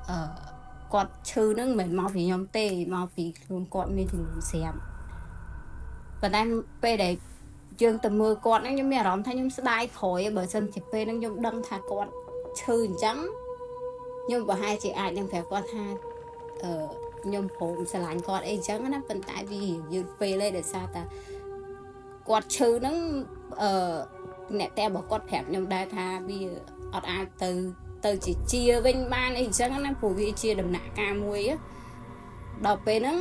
អឺគាត់ឈឺហ្នឹងមិនមែនមកពីខ្ញុំទេមកពីខ្លួនគាត់មានជំងឺស្រាប់ប៉ុន្តែពេលដែលយើងទៅមើលគាត់ហ្នឹងខ្ញុំមានអារម្មណ៍ថាខ្ញុំស្ដាយក្រោយបើសិនជាពេលហ្នឹងខ្ញុំដឹងថាគាត់ឈឺអញ្ចឹងខ្ញុំប្រហែលជាអាចនឹងប្រាប់គាត់ថាអឺខ្ញុំព្រមស្រឡាញ់គាត់អីអញ្ចឹងណាប៉ុន្តែវាយឺតពេលហើយដោយសារតាគាត់ឈឺហ្នឹងអឺអ្នកតែរបស់គាត់ប្រាប់ខ្ញុំដែរថាវាអត់អាចទៅជាជាវិញបានអីអញ្ចឹងណាព្រោះវាជាដំណាក់កាលមួយដល់ពេលហ្នឹង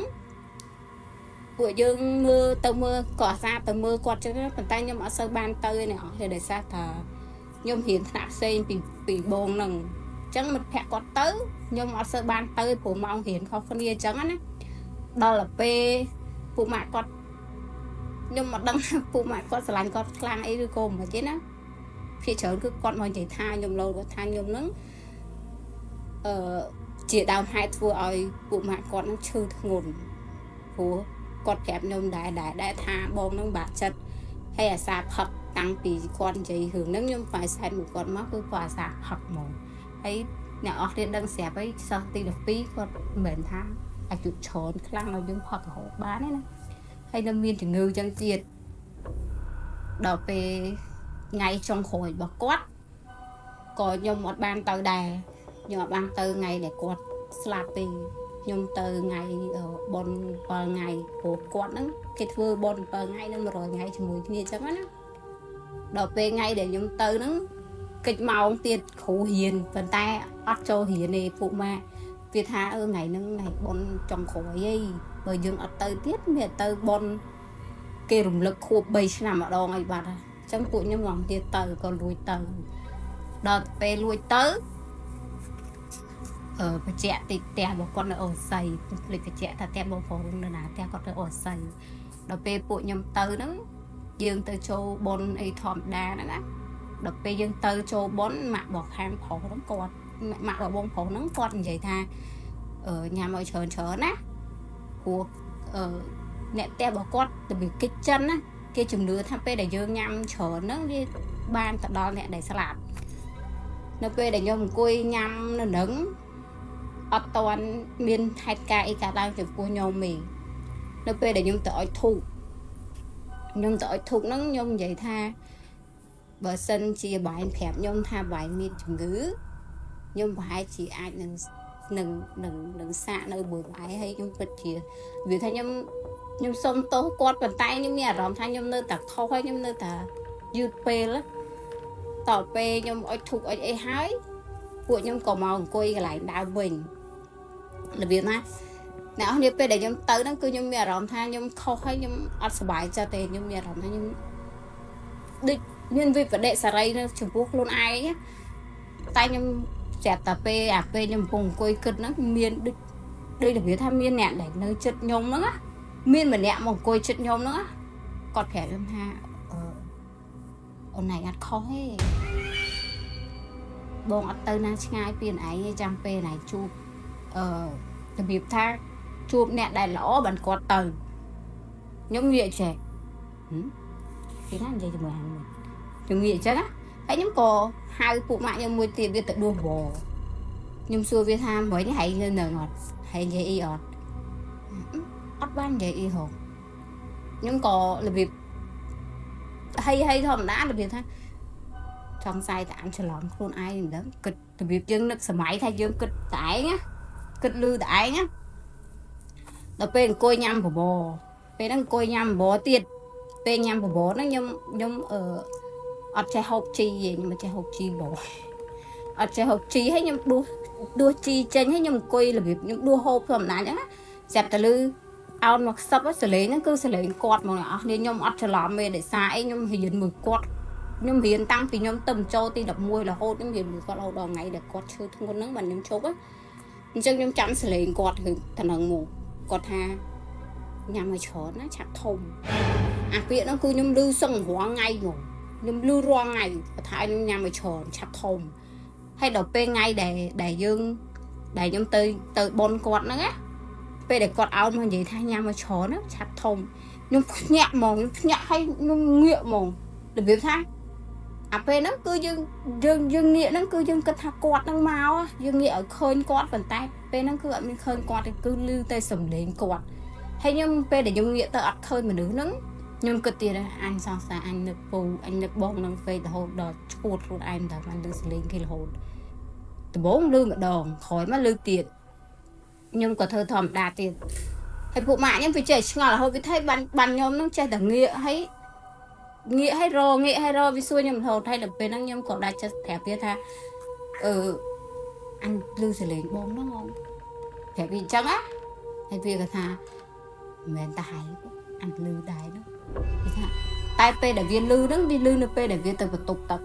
ពួកយើងមើលទៅមើលក៏អាសាទៅមើលគាត់ចឹងប៉ុន្តែខ្ញុំអត់សូវបានទៅទេអ្នកនរដោយសារថាខ្ញុំរៀនថ្នាក់ផ្សេងពីបងហ្នឹងអញ្ចឹងមិត្តភក្តិគាត់ទៅខ្ញុំអត់សូវបានទៅព្រោះម៉ោងរៀនខុសគ្នាអញ្ចឹងណាដល់ទៅពេលពួកម៉ាក់គាត់ខ្ញុំមិនដឹងថាពួកម៉ាក់គាត់ស្រឡាញ់គាត់ខ្លាំងអីឬក៏មិនទេណាភាគច្រើនគឺគាត់មកនិយាយថាខ្ញុំលោគាត់ថាខ្ញុំហ្នឹងអឺជាដើមហេតុធ្វើឲ្យពួកម៉ាក់គាត់ហ្នឹងឈឺធ្ងន់ព្រោះគាត់ប្រាប់ខ្ញុំដែរដែរដែរថាបងហ្នឹងបាក់ចិត្តហើយអាសាផឹកតាំងពីគាត់និយាយរឿងហ្នឹងខ្ញុំបដិសេធមួយគាត់មកគឺគាត់អាសាផឹកហ្មងហើយអ្នកអស់គ្នាដឹងស្រាប់ហើយសិស្សទី12គាត់មិនមែនថាអាយុច្រើនខ្លាំងឲ្យយើងផឹករហូតបានទេណាហើយនៅមានជំងឺចឹងទៀតដល់ពេលថ្ងៃចុងក្រោយរបស់គាត់ក៏ខ្ញុំអត់បានទៅដែរខ្ញុំអត់បានទៅថ្ងៃដែលគាត់ស្លាប់ទេខ្ញុំទៅថ្ងៃបុណ្យ7ថ្ងៃព្រោះគាត់ហ្នឹងគេធ្វើបុណ្យ7ថ្ងៃនិង100ថ្ងៃជាមួយគ្នាចឹងណាដល់ពេលថ្ងៃដែលខ្ញុំទៅហ្នឹងកិច្ចម៉ោងទៀតគ្រូរៀនប៉ុន្តែអត់ចូលរៀនទេពួកម៉ាក់វាថាអឺថ្ងៃហ្នឹងថ្ងៃបុណ្យចុងក្រោយអីបើយើងអត់ទៅទៀតមានទៅបុណ្យគេរំលឹកខួប3ឆ្នាំម្ដងអីបាត់ហើយអញ្ចឹងពួកខ្ញុំងំទៀតទៅក៏លួចទៅដល់ពេលលួចទៅអឺបញ្ជាក់ទីផ្ទះរបស់គាត់នៅអូស័យខ្ញុំភ្លេចបញ្ជាក់ថាផ្ទះបងប្រុសនៅណាផ្ទះគាត់នៅអូស័យដល់ពេលពួកខ្ញុំទៅហ្នឹងយើងទៅចូលបុណ្យអីធម្មតាហ្នឹងណាដល់ពេលយើងទៅចូលបុណ្យម៉ាក់របស់ខាងប្រុសហ្នឹងគាត់ម៉ាក់របស់បងប្រុសហ្នឹងគាត់និយាយថាអឺញ៉ាំឲ្យច្រើនច្រើនណាព្រោះអឺអ្នកផ្ទះរបស់គាត់ទៅវាកិច្ចចិនណាគេជំនឿថាពេលដែលយើងញ៉ាំច្រើនហ្នឹងវាបានទៅដល់អ្នកដែលស្លាប់នៅពេលដែលខ្ញុំអង្គុយញ៉ាំនៅហ្នឹងអត់តាន់មានហេតុការណ៍អីកើតឡើងចំពោះខ្ញុំទេនៅពេលដែលខ្ញុំទៅអុជធូបខ្ញុំទៅអុជធូបហ្នឹងខ្ញុំនិយាយថាបើសិនជាបែងប្រាប់ខ្ញុំថាបែងមានជំងឺខ្ញុំប្រហែលជាអាចនឹងសាកនៅមួយបែហើយខ្ញុំពិតជាវាថាខ្ញុំសុំទោសគាត់ប៉ុន្តែខ្ញុំមានអារម្មណ៍ថាខ្ញុំនៅតែខុសហើយខ្ញុំនៅតែយឺតពេលតពេលខ្ញុំអុជធូបអុជអីហើយពួកខ្ញុំក៏មកអង្គុយកន្លែងដើមវិញរបៀបណាអ្នកនរគ្នាពេលដែលខ្ញុំទៅហ្នឹងគឺខ្ញុំមានអារម្មណ៍ថាខ្ញុំខុសហើយខ្ញុំអត់សប្បាយចិត្តទេខ្ញុំមានអារម្មណ៍ថាខ្ញុំដូចមានវិបដិសារីនៅចំពោះខ្លួនឯងតែខ្ញុំស្រាប់តែពេលអាពេលខ្ញុំកំពុងអង្គុយគិតហ្នឹងមានដូចរបៀបថាមានអ្នកដែលនៅចិត្តខ្ញុំហ្នឹងណាមានម្នាក់មកអង្គុយចិត្តខ្ញុំហ្នឹងណាគាត់ប្រាប់ខ្ញុំថាអឺអូនឯងអត់ខុសទេបងអត់ទៅណាឆ្ងាយពីអូនឯងទេចាំពេលអូនឯងជួបអឺរបៀបថាជួបអ្នកដែលល្អបានគាត់ទៅខ្ញុំងាកចេះគេណានិយាយជាមួយហាងមួយខ្ញុំងាកអញ្ចឹងណាហើយខ្ញុំក៏ហៅពួកម៉ាក់ខ្ញុំមួយទៀតវាទៅដួសវខ្ញុំសួរវាថាមិញហែងនៅនឹងអត់ហែងនិយាយអីអត់អត់បាននិយាយអីហងខ្ញុំក៏របៀបហើយហើយធម្មតារបៀបថាចង់សាយតែអានច្រឡំខ្លួនឯងមិនដឹងគិតរបៀបយើងនឹកសម័យថាយើងគិតតែឯងណាគិតលឺតែឯងណា ដល់ពេលអង្គុយញ៉ាំបបរពេលហ្នឹងអង្គុយញ៉ាំបបរទៀតពេលញ៉ាំបបរហ្នឹងខ្ញុំអឺអត់ចេះហូបជីទេខ្ញុំអត់ចេះហូបជីបបរអត់ចេះហូបជីហើយខ្ញុំដួសដួសជីចេញហើយខ្ញុំអង្គុយរបៀបខ្ញុំដួសហូបធម្មតាអញ្ចឹងណាស្រាប់តែលឺអោនមកខ្សឹបសលេងហ្នឹងគឺសលេងគាត់ហ្មងអ្នកនរគ្នាខ្ញុំអត់ច្រឡំទេដោយសារអីខ្ញុំរៀនមួយគាត់ខ្ញុំរៀនតាំងពីខ្ញុំទៅចូលទី11រហូតខ្ញុំរៀនមួយគាត់រហូតដល់ថ្ងៃដែលគាត់ឈឺធ្ងន់ហ្នឹងបានខ្ញុំឈប់អញ្ចឹងខ្ញុំចាំសលេងគាត់គឺតំណឹងមកគាត់ថាញ៉ាំឲ្យច្រើនណាឆាប់ធំអាពាក្យហ្នឹងគឺខ្ញុំឮសឹងរាល់ថ្ងៃហ្មងខ្ញុំឮរាល់ថ្ងៃគាត់ថាឲ្យខ្ញុំញ៉ាំឲ្យច្រើនឆាប់ធំហើយដល់ពេលថ្ងៃដែលយើងដែលខ្ញុំទៅបនគាត់ហ្នឹងណាពេលដែលគាត់អោនមកនិយាយថាញ៉ាំឲ្យច្រើនណាឆាប់ធំខ្ញុំភ្ញាក់ហ្មងខ្ញុំភ្ញាក់ហើយខ្ញុំងាកហ្មងរបៀបថាអាពេលហ្នឹងគឺយើងងាកហ្នឹងគឺយើងគិតថាគាត់ហ្នឹងមកយើងងាកឲ្យឃើញគាត់ប៉ុន្តែពេលហ្នឹងគឺអត់មានឃើញគាត់ទេគឺឮតែសំឡេងគាត់ហើយខ្ញុំពេលដែលខ្ញុំងាកទៅអត់ឃើញមនុស្សហ្នឹងខ្ញុំគិតទៀតអញសង្សារអញនឹកពូអញនឹកបងនឹងពេករហូតដល់ឈួតខ្លួនឯងតែបានឮសំឡេងគេរហូតដំបូងឮម្ដងក្រោយមកឮទៀតខ្ញុំក៏ធ្វើធម្មតាទៀតហើយពួកម៉ាក់ខ្ញុំវាចេះឆ្ងល់រហូតវាថាបានខ្ញុំនឹងចេះតែងាកហើយងាកឲ្យរងាកឲ្យរវាសួរខ្ញុំរហូតហើយដល់ពេលហ្នឹងខ្ញុំក៏ដាច់ចិត្តប្រាប់វាថាអឺអញឮសលេងបងហ្នឹងងប្រាប់វាអញ្ចឹងណាហើយវាក៏ថាមិនមែនតែហើយអញឮដែរនោះវាថាតែពេលដែលវាឮហ្នឹងវាឮនៅពេលដែលវាទៅបន្ទប់ទឹក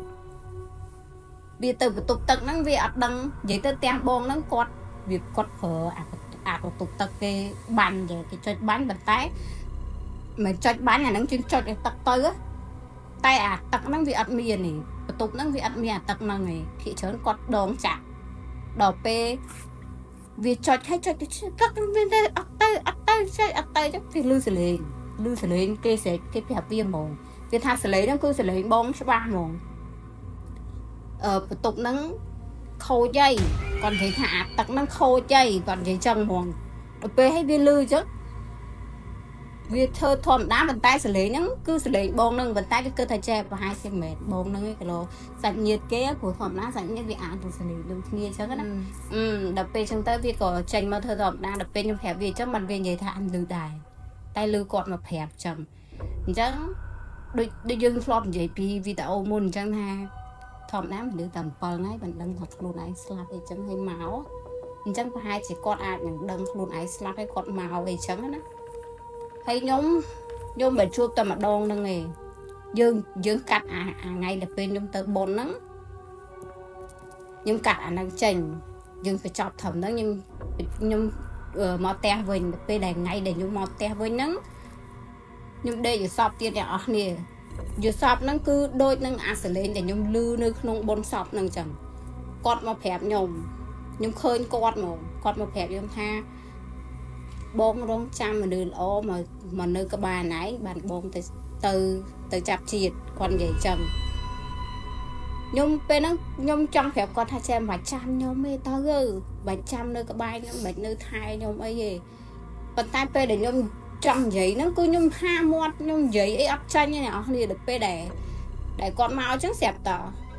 វាទៅបន្ទប់ទឹកហ្នឹងវាអត់ដឹងនិយាយទៅផ្ទះបងហ្នឹងគាត់វាគាត់ប្រើអាបន្ទប់ទឹកគេបាញ់គេចុចបាញ់ប៉ុន្តែមិនចុចបាញ់អាហ្នឹងជិះចុចឲ្យទឹកទៅតែអាទឹកហ្នឹងវាអត់មានទេបន្ទប់ហ្នឹងវាអត់មានអាទឹកហ្នឹងទេភាគច្រើនគាត់ដងចាក់ដល់ពេលវាចុចឲ្យចុចទៅទឹកមានតែអត់ទៅអត់ទៅចុចអត់ទៅចឹងវាលឺសលេងលឺសលេងគេស្រែកគេប្រាប់វាហ្មងវាថាសលេងហ្នឹងគឺសលេងបងច្បាស់ហ្មងអឺបន្ទប់ហ្នឹងខូចហើយគាត់និយាយថាអាទឹកហ្នឹងខូចហើយគាត់និយាយចឹងហ្មងដល់ពេលឲ្យវាលឺចឹងវាធ្វើធម្មតាប៉ុន្តែសលេងហ្នឹងគឺសលេងបងហ្នឹងប៉ុន្តែវាគិតថាចេះប្រហែលជាមិនមែនបងហ្នឹងឯងគីឡូសាច់ញាតិគេព្រោះធម្មតាសាច់ញាតិវាអាចទៅសលេងដូចគ្នាចឹងណាអឺដល់ពេលចឹងទៅវាក៏ចេញមកធ្វើធម្មតាដល់ពេលខ្ញុំប្រាប់វាចឹងมันវានិយាយថាអញលឺដែរតែលឺគាត់មកប្រាប់ចឹងអញ្ចឹងដូចយើងធ្លាប់និយាយពីវីដេអូមុនអញ្ចឹងថាធម្មតាមនុស្សតែ7ថ្ងៃមិនដឹងថាខ្លួនឯងស្លាប់អីចឹងហើយមកអញ្ចឹងប្រហែលជាគាត់អាចនឹងដឹងខ្លួនឯងស្លាប់ហើយគាត់មកអីចឹងណាហើយខ្ញុំមិនជួបតែម្ដងហ្នឹងឯងយើងកាត់អាថ្ងៃដែលពេលខ្ញុំទៅបុណ្យហ្នឹងខ្ញុំកាត់អាហ្នឹងចេញយើងបញ្ចប់ត្រឹមហ្នឹងខ្ញុំមកផ្ទះវិញពេលដែលថ្ងៃដែលខ្ញុំមកផ្ទះវិញហ្នឹងខ្ញុំដេកយល់សពទៀតអ្នកនរគ្នាយល់សពហ្នឹងគឺដូចនឹងអាសលេងដែលខ្ញុំឮនៅក្នុងបុណ្យសពហ្នឹងចឹងគាត់មកប្រាប់ខ្ញុំខ្ញុំឃើញគាត់ហ្មងគាត់មកប្រាប់ខ្ញុំថាបងរងចាំមនុស្សល្អមកនៅក្បែរណែងបានបងទៅចាប់ជាតិគាត់និយាយចឹងខ្ញុំពេលហ្នឹងខ្ញុំចង់ប្រាប់គាត់ថាចេះមិនបាច់ចាំខ្ញុំទេទៅបាច់ចាំនៅក្បែរខ្ញុំមិនបាច់នៅថែខ្ញុំអីទេប៉ុន្តែពេលដែលខ្ញុំចង់និយាយហ្នឹងគឺខ្ញុំហាមាត់ខ្ញុំនិយាយអីអត់ចាញ់ទេអ្នកនរគ្នាដល់ពេលដែលគាត់មកអញ្ចឹងស្រាប់ត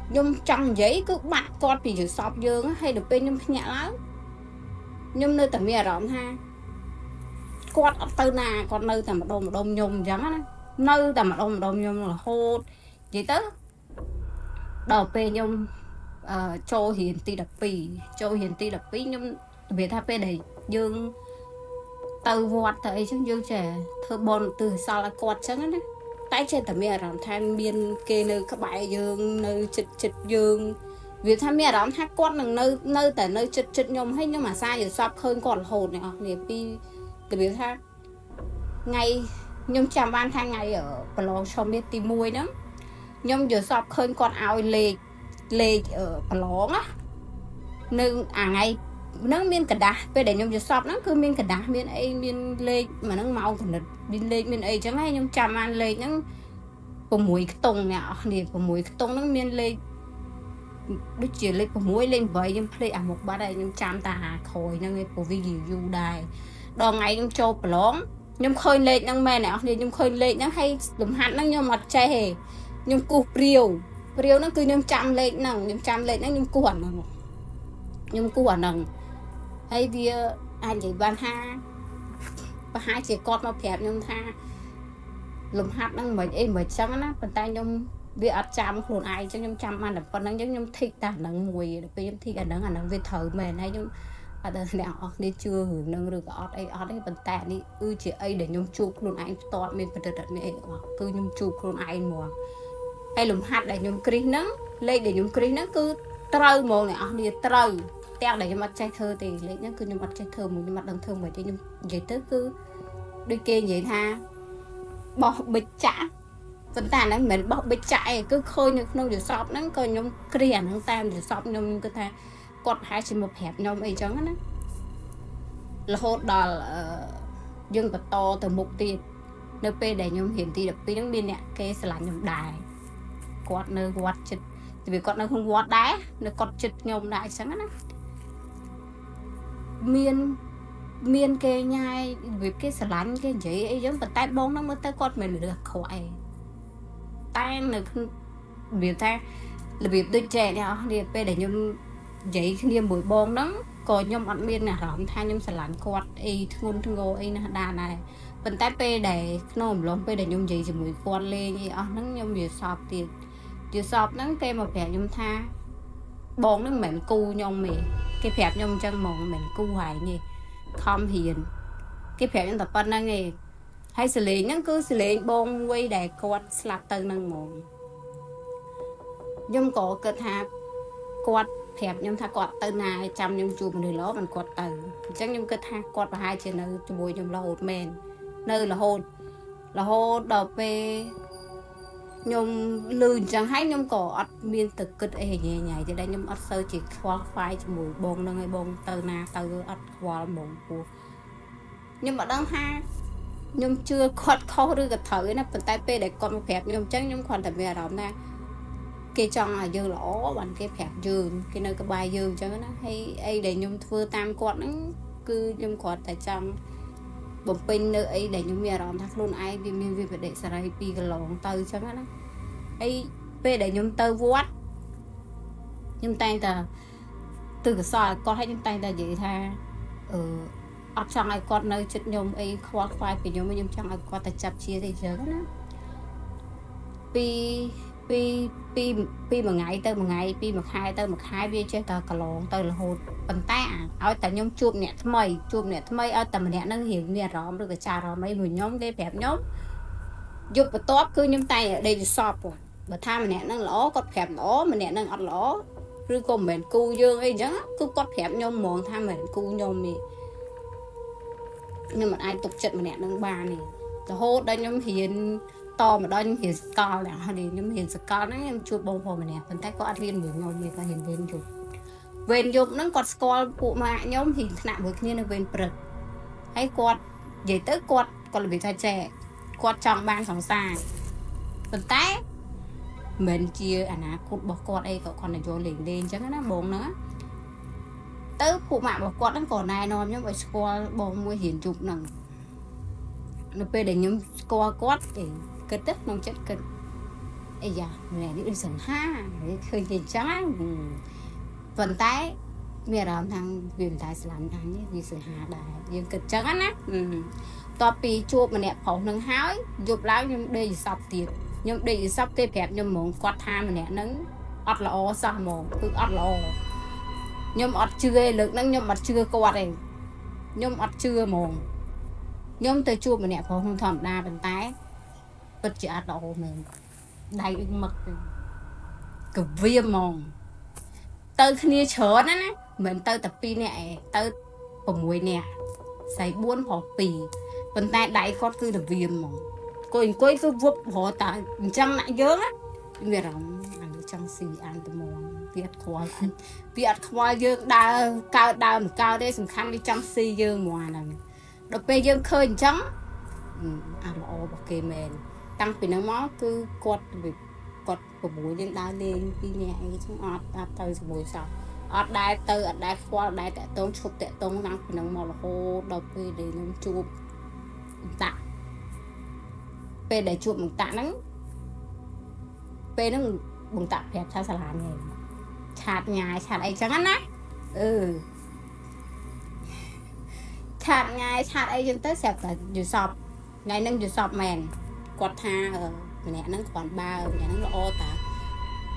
ខ្ញុំចង់និយាយគឺបាត់គាត់ពីយល់សពយើងហើយដល់ពេលខ្ញុំភ្ញាក់ឡើងខ្ញុំនៅតែមានអារម្មណ៍ថាគាត់អត់ទៅណាគាត់នៅតែម្ដុំម្ដុំខ្ញុំអញ្ចឹងណានៅតែម្ដុំម្ដុំខ្ញុំរហូតនិយាយទៅដល់ពេលខ្ញុំអឺចូលរៀនទី12ចូលរៀនទី12ខ្ញុំរបៀបថាពេលដែលយើងទៅវត្តទៅអីចឹងយើងចេះធ្វើបុណ្យទិសសល់ឲ្យគាត់ចឹងណាតែចេះតែមានអារម្មណ៍ថាមានគេនៅក្បែរយើងនៅចិត្តចិត្តយើងវាថាមានអារម្មណ៍ថាគាត់នឹងនៅតែនៅចិត្តចិត្តខ្ញុំហើយខ្ញុំអាសាយល់សពឃើញគាត់រហូតអ្នកនរគ្នាពីរបៀបថាថ្ងៃខ្ញុំចាំបានថាថ្ងៃប្រឡងឆមាសទី1ហ្នឹងខ្ញុំយល់សពឃើញគាត់ឲ្យលេខប្រឡងណានៅអាថ្ងៃហ្នឹងមានក្រដាសពេលដែលខ្ញុំយល់សពហ្នឹងគឺមានក្រដាសមានអីមានលេខមកហ្នឹងមកកណិតមានលេខមានអីចឹងហើយខ្ញុំចាំបានលេខហ្នឹង6ខ្ទង់អ្នកនរគ្នា6ខ្ទង់ហ្នឹងមានលេខដូចជាលេខ6លេខ8ខ្ញុំភ្លេចអាមុខបាត់ហើយខ្ញុំចាំតែអាក្រោយហ្នឹងឯងព្រោះវាយូរដែរដល់ថ្ងៃខ្ញុំចូលប្រឡងខ្ញុំឃើញលេខហ្នឹងមែនអ្នកនរគ្នាខ្ញុំឃើញលេខហ្នឹងហើយលំហាត់ហ្នឹងខ្ញុំអត់ចេះទេខ្ញុំគូសព្រាវព្រាវហ្នឹងគឺខ្ញុំចាំលេខហ្នឹងខ្ញុំចាំលេខហ្នឹងខ្ញុំគូសអាហ្នឹងខ្ញុំគូសអាហ្នឹងហើយវាអាចនិយាយបានថា ប្រហែលជាគាត់មកប្រាប់ខ្ញុំថាលំហាត់ហ្នឹងមិនអីមិនចឹងណាប៉ុន្តែខ្ញុំវាអត់ចាំខ្លួនឯងចឹងខ្ញុំចាំបានតែប៉ុណ្្នឹងចឹងខ្ញុំធីកតែអាហ្នឹងមួយដល់ពេលខ្ញុំធីកអាហ្នឹងអាហ្នឹងវាត្រូវមែនហើយខ្ញុំអត់ដឹងអ្នកនរគ្នាជឿរឿងហ្នឹងឬក៏អត់អីអត់ទេប៉ុន្តែនេះគឺជាអីដែលខ្ញុំជួបខ្លួនឯងផ្ទាល់មានប្រឌិតអត់មានអីទាំងអស់គឺខ្ញុំជួបខ្លួនឯងហ្មងហើយលំហាត់ដែលខ្ញុំគ្រីសហ្នឹងលេខដែលខ្ញុំគ្រីសហ្នឹងគឺត្រូវហ្មងអ្នកនរគ្នាត្រូវទាំងដែលខ្ញុំអត់ចេះធ្វើទេលេខហ្នឹងគឺខ្ញុំអត់ចេះធ្វើមួយខ្ញុំអត់ដឹងធ្វើមួយទេខ្ញុំនិយាយទៅគឺដូចគេនិយាយថាបោះបិចចាក់ប៉ុន្តែអាហ្នឹងមិនមែនបោះបិចចាក់ឯងគឺឃើញនៅក្នុងយល់សពហ្នឹងក៏ខ្ញុំគ្រីអាហ្នឹងតាមយល់សពខ្ញុំគិតថាគាត់ប្រហែលជាមកប្រាប់ខ្ញុំអីចឹងណារហូតដល់អឺយើងបន្តទៅមុខទៀតនៅពេលដែលខ្ញុំរៀនទី12ហ្នឹងមានអ្នកគេស្រឡាញ់ខ្ញុំដែរគាត់នៅវត្តចិត្តវាគាត់នៅក្នុងវត្តដែរនៅគាត់ចិត្តខ្ញុំដែរអញ្ចឹងណាមានមានគេញ៉ាយវាគេស្រឡាញ់គេនិយាយអីចឹងប៉ុន្តែបងហ្នឹងមើលទៅគាត់មិនមែនមនុស្សអាក្រក់អីតែនៅក្នុងរបៀបថារបៀបដូចចេះអ្នកនរគ្នាពេលដែលខ្ញុំនិយាយគ្នាមួយបងហ្នឹងក៏ខ្ញុំអត់មានអារម្មណ៍ថាខ្ញុំស្រឡាញ់គាត់អីធ្ងន់ធ្ងរអីណាស់ដែរដែរប៉ុន្តែពេលដែលក្នុងអំឡុងពេលដែលខ្ញុំនិយាយជាមួយគាត់លេងអីអស់ហ្នឹងខ្ញុំយល់សពទៀតយល់សពហ្នឹងគេមកប្រាប់ខ្ញុំថាបងហ្នឹងមិនមែនគូខ្ញុំទេគេប្រាប់ខ្ញុំអញ្ចឹងហ្មងមិនមែនគូហែងទេខំរៀនគេប្រាប់ខ្ញុំតែប៉ុណ្្នឹងឯងហើយសលេងហ្នឹងគឺសលេងបងមួយដែលគាត់ស្លាប់ទៅហ្នឹងហ្មងខ្ញុំក៏គិតថាគាត់ប្រាប់ខ្ញុំថាគាត់ទៅណាចាំខ្ញុំជួបមនុស្សល្អមិនគាត់ទៅអញ្ចឹងខ្ញុំគិតថាគាត់ប្រហែលជានៅជាមួយខ្ញុំរហូតមែននៅរហូតរហូតដល់ពេលខ្ញុំលឺអញ្ចឹងហើយខ្ញុំក៏អត់មានទៅគិតអីញ៉ៃញ៉ៃទេដែរខ្ញុំអត់សូវជាខ្វល់ខ្វាយជាមួយបងហ្នឹងឯងបងទៅណាទៅអត់ខ្វល់ហ្មងពោះខ្ញុំអត់ដឹងថាខ្ញុំជឿគាត់ខុសឬក៏ត្រូវឯណាប៉ុន្តែពេលដែលគាត់មកប្រាប់ខ្ញុំអញ្ចឹងខ្ញុំគ្រាន់តែមានអារម្មណ៍ថាគេចង់ឲ្យយើងល្អបានគេប្រាប់យើងគេនៅក្បែរយើងអញ្ចឹងណាហើយអីដែលខ្ញុំធ្វើតាមគាត់ហ្នឹងគឺខ្ញុំគ្រាន់តែចង់បំពេញនៅអីដែលខ្ញុំមានអារម្មណ៍ថាខ្លួនឯងវាមានវិបដិសារីពីកន្លងទៅអញ្ចឹងណាហើយពេលដែលខ្ញុំទៅវត្តខ្ញុំតែងតែទិសកសលឲ្យគាត់ឲ្យខ្ញុំតែងតែនិយាយថាអឺអត់ចង់ឲ្យគាត់នៅចិត្តខ្ញុំអីខ្វល់ខ្វាយពីខ្ញុំខ្ញុំចង់ឲ្យគាត់តែចាប់ជាទេអញ្ចឹងណាពីពីពីពីមួយថ្ងៃទៅមួយថ្ងៃពីមួយខែទៅមួយខែវាចេះតែកន្លងទៅរហូតប៉ុន្តែឲ្យតែខ្ញុំជួបអ្នកថ្មីជួបអ្នកថ្មីឲ្យតែម្នាក់ហ្នឹងរៀងមានអារម្មណ៍ឬក៏ចាអារម្មណ៍អីមួយខ្ញុំគេប្រាប់ខ្ញុំយប់បន្ទាប់គឺខ្ញុំតែដេកសពបើថាម្នាក់ហ្នឹងល្អគាត់ប្រាប់ល្អម្នាក់ហ្នឹងអត់ល្អឬក៏មិនមែនគូយើងអីអញ្ចឹងគឺគាត់ប្រាប់ខ្ញុំហ្មងថាមិនមែនគូខ្ញុំទេខ្ញុំមិនអាចទុកចិត្តម្នាក់ហ្នឹងបានទេរហូតដល់ខ្ញុំរៀនតមកដល់ខ្ញុំរៀនសកលដែរហើយខ្ញុំរៀនសកលហ្នឹងខ្ញុំជួបបងប្អូនម្នាក់ប៉ុន្តែគាត់អត់រៀនមួយខ្ញុំទេគាត់រៀនវេនយប់វេនយប់ហ្នឹងគាត់ស្គាល់ពួកម៉ាក់ខ្ញុំរៀនថ្នាក់មួយគ្នានៅវេនព្រឹកហើយគាត់និយាយទៅគាត់គាត់របៀបថាចេះគាត់ចង់បានសង្សារប៉ុន្តែមិនជាអនាគតរបស់គាត់អីក៏គាត់តែយកលេងលេងអញ្ចឹងណាបងហ្នឹងទៅពួកម៉ាក់របស់គាត់ហ្នឹងក៏ណែនាំខ្ញុំឲ្យស្គាល់បងមួយរៀនយប់ហ្នឹងនៅពេលដែលខ្ញុំស្គាល់គាត់ឯងគិតទៅក្នុងចិត្តគិតអីយ៉ាម្នាក់នេះដូចសង្ហាឃើញគេអញ្ចឹងប៉ុន្តែមានអារម្មណ៍ថាវាមិនដែលស្រឡាញ់អញទេវាសង្ហាដែរយើងគិតអញ្ចឹងណាតបពីជួបម្នាក់ប្រុសនឹងហើយយប់ឡើងខ្ញុំដេកសពទៀតខ្ញុំដេកសពគេប្រាប់ខ្ញុំហ្មងគាត់ថាម្នាក់ហ្នឹងអត់ល្អសោះហ្មងគឺអត់ល្អខ្ញុំអត់ជឿទេលើកហ្នឹងខ្ញុំអត់ជឿគាត់ទេខ្ញុំអត់ជឿហ្មងខ្ញុំទៅជួបម្នាក់ប្រុសក្នុងធម្មតាប៉ុន្តែពិតជាអត់ល្អមែនដៃដូចមឹកទេកវៀមហ្មងទៅគ្នាច្រើនណាណាមិនមែនទៅតែ2នាក់ឯងទៅ6នាក់ស្រី4ប្រុស2ប៉ុន្តែដៃគាត់គឺរវៀមហ្មងអង្គុយអង្គុយគឺវឹបរហតែអញ្ចឹងណាយើងមានអារម្មណ៍អានេះចង់ស៊ីអានត្មងវាអត់ខ្វល់វាអត់ខ្វល់យើងដើរកើតដើរមិនកើតទេសំខាន់វាចង់ស៊ីយើងហ្មងអាហ្នឹងដល់ពេលយើងឃើញអញ្ចឹងអាល្អរបស់គេមែនតាំងពីហ្នឹងមកគឺគាត់គាត់6យើងដើរលេងពីរនាក់អីចឹងអត់អត់ទៅជាមួយសោះអត់ដែលទៅអត់ដែលខ្វល់អត់ដែលតាក់ទងឈប់តាក់ទងតាំងពីហ្នឹងមករហូតដល់ពេលដែលខ្ញុំជួបតាក់ពេលដែលជួបមកតាក់ហ្នឹងពេលហ្នឹងបងតាក់ប្រាប់ថាស្រឡាញ់ឯងឆាតញ៉ាយឆាតអីចឹងណាអឺ chat ថ្ងៃ chat អីចឹងទៅស្រាប់តែយល់សពថ្ងៃហ្នឹងយល់សពមែនគាត់ថាម្នាក់ហ្នឹងគ្រាន់បើម្នាក់ហ្នឹងល្អតា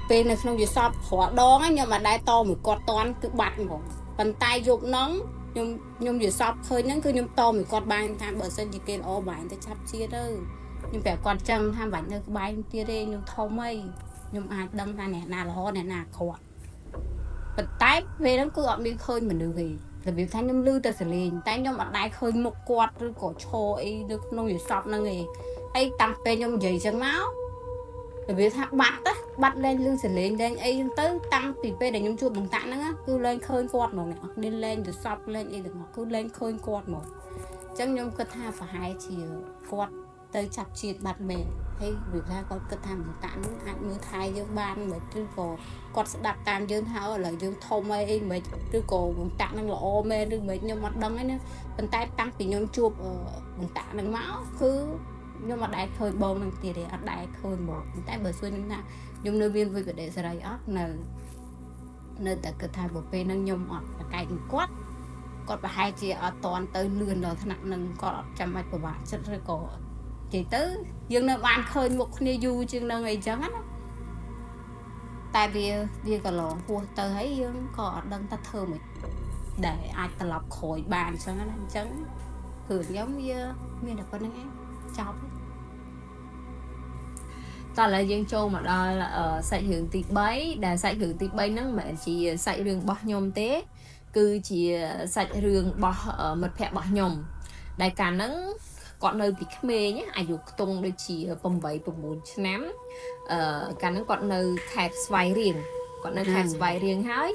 ពេលនៅក្នុងយល់សពរាល់ដងខ្ញុំអត់ដែរតមួយគាត់តន់គឺបាត់ហ្មងប៉ុន្តែយប់ហ្នឹងខ្ញុំយល់សពឃើញហ្នឹងគឺខ្ញុំតមួយគាត់បានថាបើសិនជាគេល្អបាញ់ទៅចាប់ជាទៅខ្ញុំប្រាប់គាត់ចឹងថាបាញ់នៅក្បែរខ្ញុំទៀតទេខ្ញុំធំអីខ្ញុំអាចដឹងថាអ្នកណាល្អអ្នកណាអាក្រក់ប៉ុន្តែពេលហ្នឹងគឺអត់មានឃើញមនុស្សទេរបៀបថាខ្ញុំឮតែសលេងតែខ្ញុំអត់ដែរឃើញមុខគាត់ឬក៏ឈរអីនៅក្នុងយល់សពហ្នឹងឯងហើយតាំងពេលខ្ញុំនិយាយចឹងមករបៀបថាបាត់ណាបាត់លែងឮសលេងលែងអីចឹងទៅតាំងពីពេលដែលខ្ញុំជួបបងតាក់ហ្នឹងគឺលែងឃើញគាត់ហ្មងអ្នកនេះលែងយល់សពលែងអីទាំងអស់គឺលែងឃើញគាត់ហ្មងអញ្ចឹងខ្ញុំគិតថាប្រហែលជាគាត់ទៅចាប់ជាតិបាត់មែនហើយរបៀបថាគាត់គិតថាបងតាក់ហ្នឹងអាចមើលថែយើងបានមិនឬក៏គាត់ស្ដាប់តាមយើងថាឥឡូវយើងធំអីអីមិនឬក៏បងតាក់ហ្នឹងល្អមែនឬមិនខ្ញុំអត់ដឹងទេណាប៉ុន្តែតាំងពីខ្ញុំជួបបងតាក់ហ្នឹងមកគឺខ្ញុំអត់ដែលឃើញបងនឹងទៀតទេអត់ដែលឃើញហ្មងប៉ុន្តែបើសួរខ្ញុំថាខ្ញុំនៅមានវិបដិសេរីអត់នៅនៅតែគិតថាបើពេលហ្នឹងខ្ញុំអត់ប្រកែកនឹងគាត់គាត់ប្រហែលជាអត់តន់ទៅលឿនដល់ថ្នាក់ហ្នឹងគាត់អត់ចាំបាច់ពិបាកចិត្តឬក៏និយាយទៅយើងនៅបានឃើញមុខគ្នាយូរជាងនឹងអីចឹងណាតែវាក៏ឡងហួសទៅហើយយើងក៏អត់ដឹងថាធ្វើមិនដែលអាចត្រឡប់ក្រោយបានអញ្ចឹងណាអញ្ចឹងគឺខ្ញុំវាមានតែប៉ុណ្្នឹងឯងចប់ តោះឥឡូវយើងចូលមកដល់សាច់រឿងទី3ដែលសាច់រឿងទី3ហ្នឹងមិនមែនជាសាច់រឿងរបស់ខ្ញុំទេ គឺជាសាច់រឿងរបស់មិត្តភ័ក្តិរបស់ខ្ញុំដែលកាលហ្នឹងគាត់នៅពីក្មេងអាយុខ្ទង់ដូចជា8 9ឆ្នាំកាលហ្នឹងគាត់នៅខេត្តស្វាយរៀងគាត់នៅខេត្តស្វាយរៀងហើយ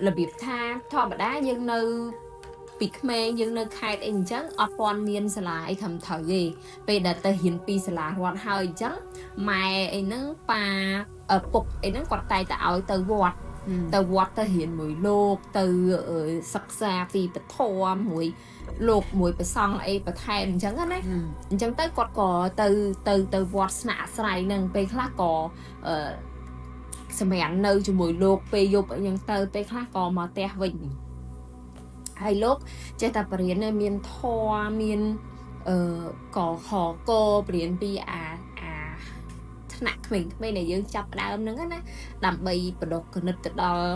របៀបថាធម្មតាយើងនៅពីក្មេងយើងនៅខេត្តអីអញ្ចឹងអត់ទាន់មានសាលាអីត្រឹមត្រូវទេពេលដែលទៅរៀនពីសាលារដ្ឋហើយអញ្ចឹងម៉ែអីហ្នឹងប៉ាឪពុកអីហ្នឹងគាត់តែតែឲ្យទៅវត្តទៅវត្តទៅរៀនមួយលោកទៅសិក្សាពីពធមួយលោកមួយប្រសង់អីបន្ថែមអញ្ចឹងណាអញ្ចឹងទៅគាត់ក៏ទៅទៅទៅវត្តស្នាក់អាស្រ័យហ្នឹងពេលខ្លះក៏អឺសម្រាននៅជាមួយលោកពេលយប់អីចឹងទៅពេលខ្លះក៏មកផ្ទះវិញហើយលោកចេះតែបរៀនមានធម៌មានកខកបរៀនពីអាអាថ្នាក់ក្មេងៗដែលយើងចាប់ដើមហ្នឹងណាដើម្បីបដកគណិតទៅដល់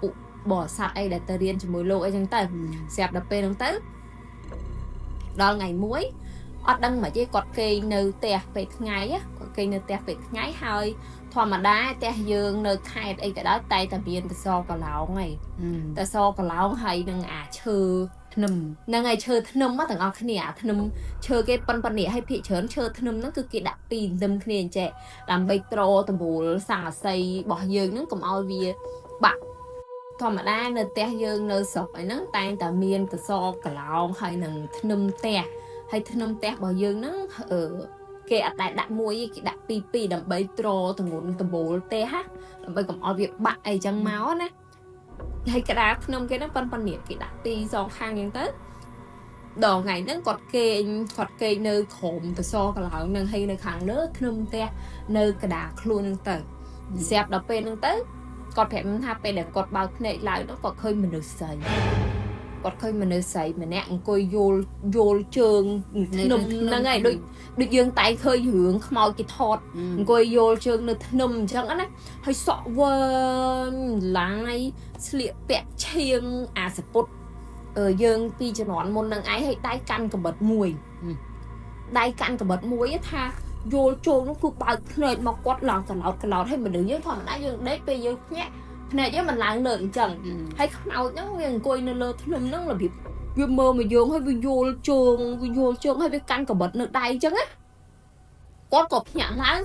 ពួកបរិស័ទអីដែលទៅរៀនជាមួយលោកអីចឹងទៅស្រាប់ដល់ពេលហ្នឹងទៅដល់ថ្ងៃមួយអត់ដឹងមកទេគាត់គេងនៅផ្ទះពេលថ្ងៃគាត់គេងនៅផ្ទះពេលថ្ងៃហើយធម្មតាផ្ទះយើងនៅខេត្តអីក៏ដោយតែតែមានតសកឡោងហីតសកឡោងហើយនឹងអាឈើ ធ្នឹម ហ្នឹងហើយឈើធ្នឹមទាំងអស់គ្នាអាធ្នឹមឈើគេប៉ុនប៉ុននេះហើយភាគច្រើនឈើធ្នឹមហ្នឹងគឺគេដាក់ពីរធ្នឹមគ្នាអញ្ចេះដើម្បីទ្រតម្រួលសង្កសីរបស់យើងហ្នឹងកុំឲ្យវាបាក់ធម្មតានៅផ្ទះយើងនៅស្រុកអីហ្នឹងតែងតែមានតសកឡោងហើយនឹងធ្នឹមផ្ទះហើយធ្នឹមផ្ទះរបស់យើងហ្នឹងគេអត់ដែលដាក់មួយទេគេដាក់ពីរពីរដើម្បីទ្រទម្ងន់ដំបូលផ្ទះណាដើម្បីកុំឲ្យវាបាក់អីចឹងមកណាហើយក្តារធ្នឹមគេហ្នឹងប៉ុនប៉ុននេះគេដាក់ពីរសងខាងចឹងទៅដល់ថ្ងៃហ្នឹងគាត់គេងនៅក្រោមតសកឡោងហ្នឹងហើយនៅខាងលើធ្នឹមផ្ទះនៅក្តារខ្លួនហ្នឹងទៅស្រាប់ដល់ពេលហ្នឹងទៅគាត់ប្រាប់ខ្ញុំថាពេលដែលគាត់បើកភ្នែកឡើងទៅគាត់ឃើញមនុស្សស្រីគាត់ឃើញមនុស្សស្រីម្នាក់អង្គុយយល់យល់ជើងធ្នឹមហ្នឹងហើយដូចយើងតែឃើញរឿងខ្មោចគេថតអង្គុយយល់ជើងនៅធ្នឹមអញ្ចឹងណាហើយសក់វែងឡាយស្លៀកពាក់ឈៀងអាសពុតយើងពីជំនាន់មុននឹងឯងហើយដៃកាន់កបិតមួយដៃកាន់កបិតមួយថាយល់ជើងនោះគឺបើកភ្នែកមកគាត់ឡើងកឡោតកឡោតហើយមនុស្សយើងធម្មតាយើងដេកពេលយើងភ្ញាក់ភ្នែកយើងមិនឡើងលើអញ្ចឹងហើយខ្មោចហ្នឹងវាអង្គុយនៅលើធ្នឹមហ្នឹងរបៀបវាមើលមកយើងហើយវាយល់ជើងវាយល់ជើងហើយវាកាន់កបិតនៅដៃអញ្ចឹងណាគាត់ក៏ភ្ញាក់ឡើង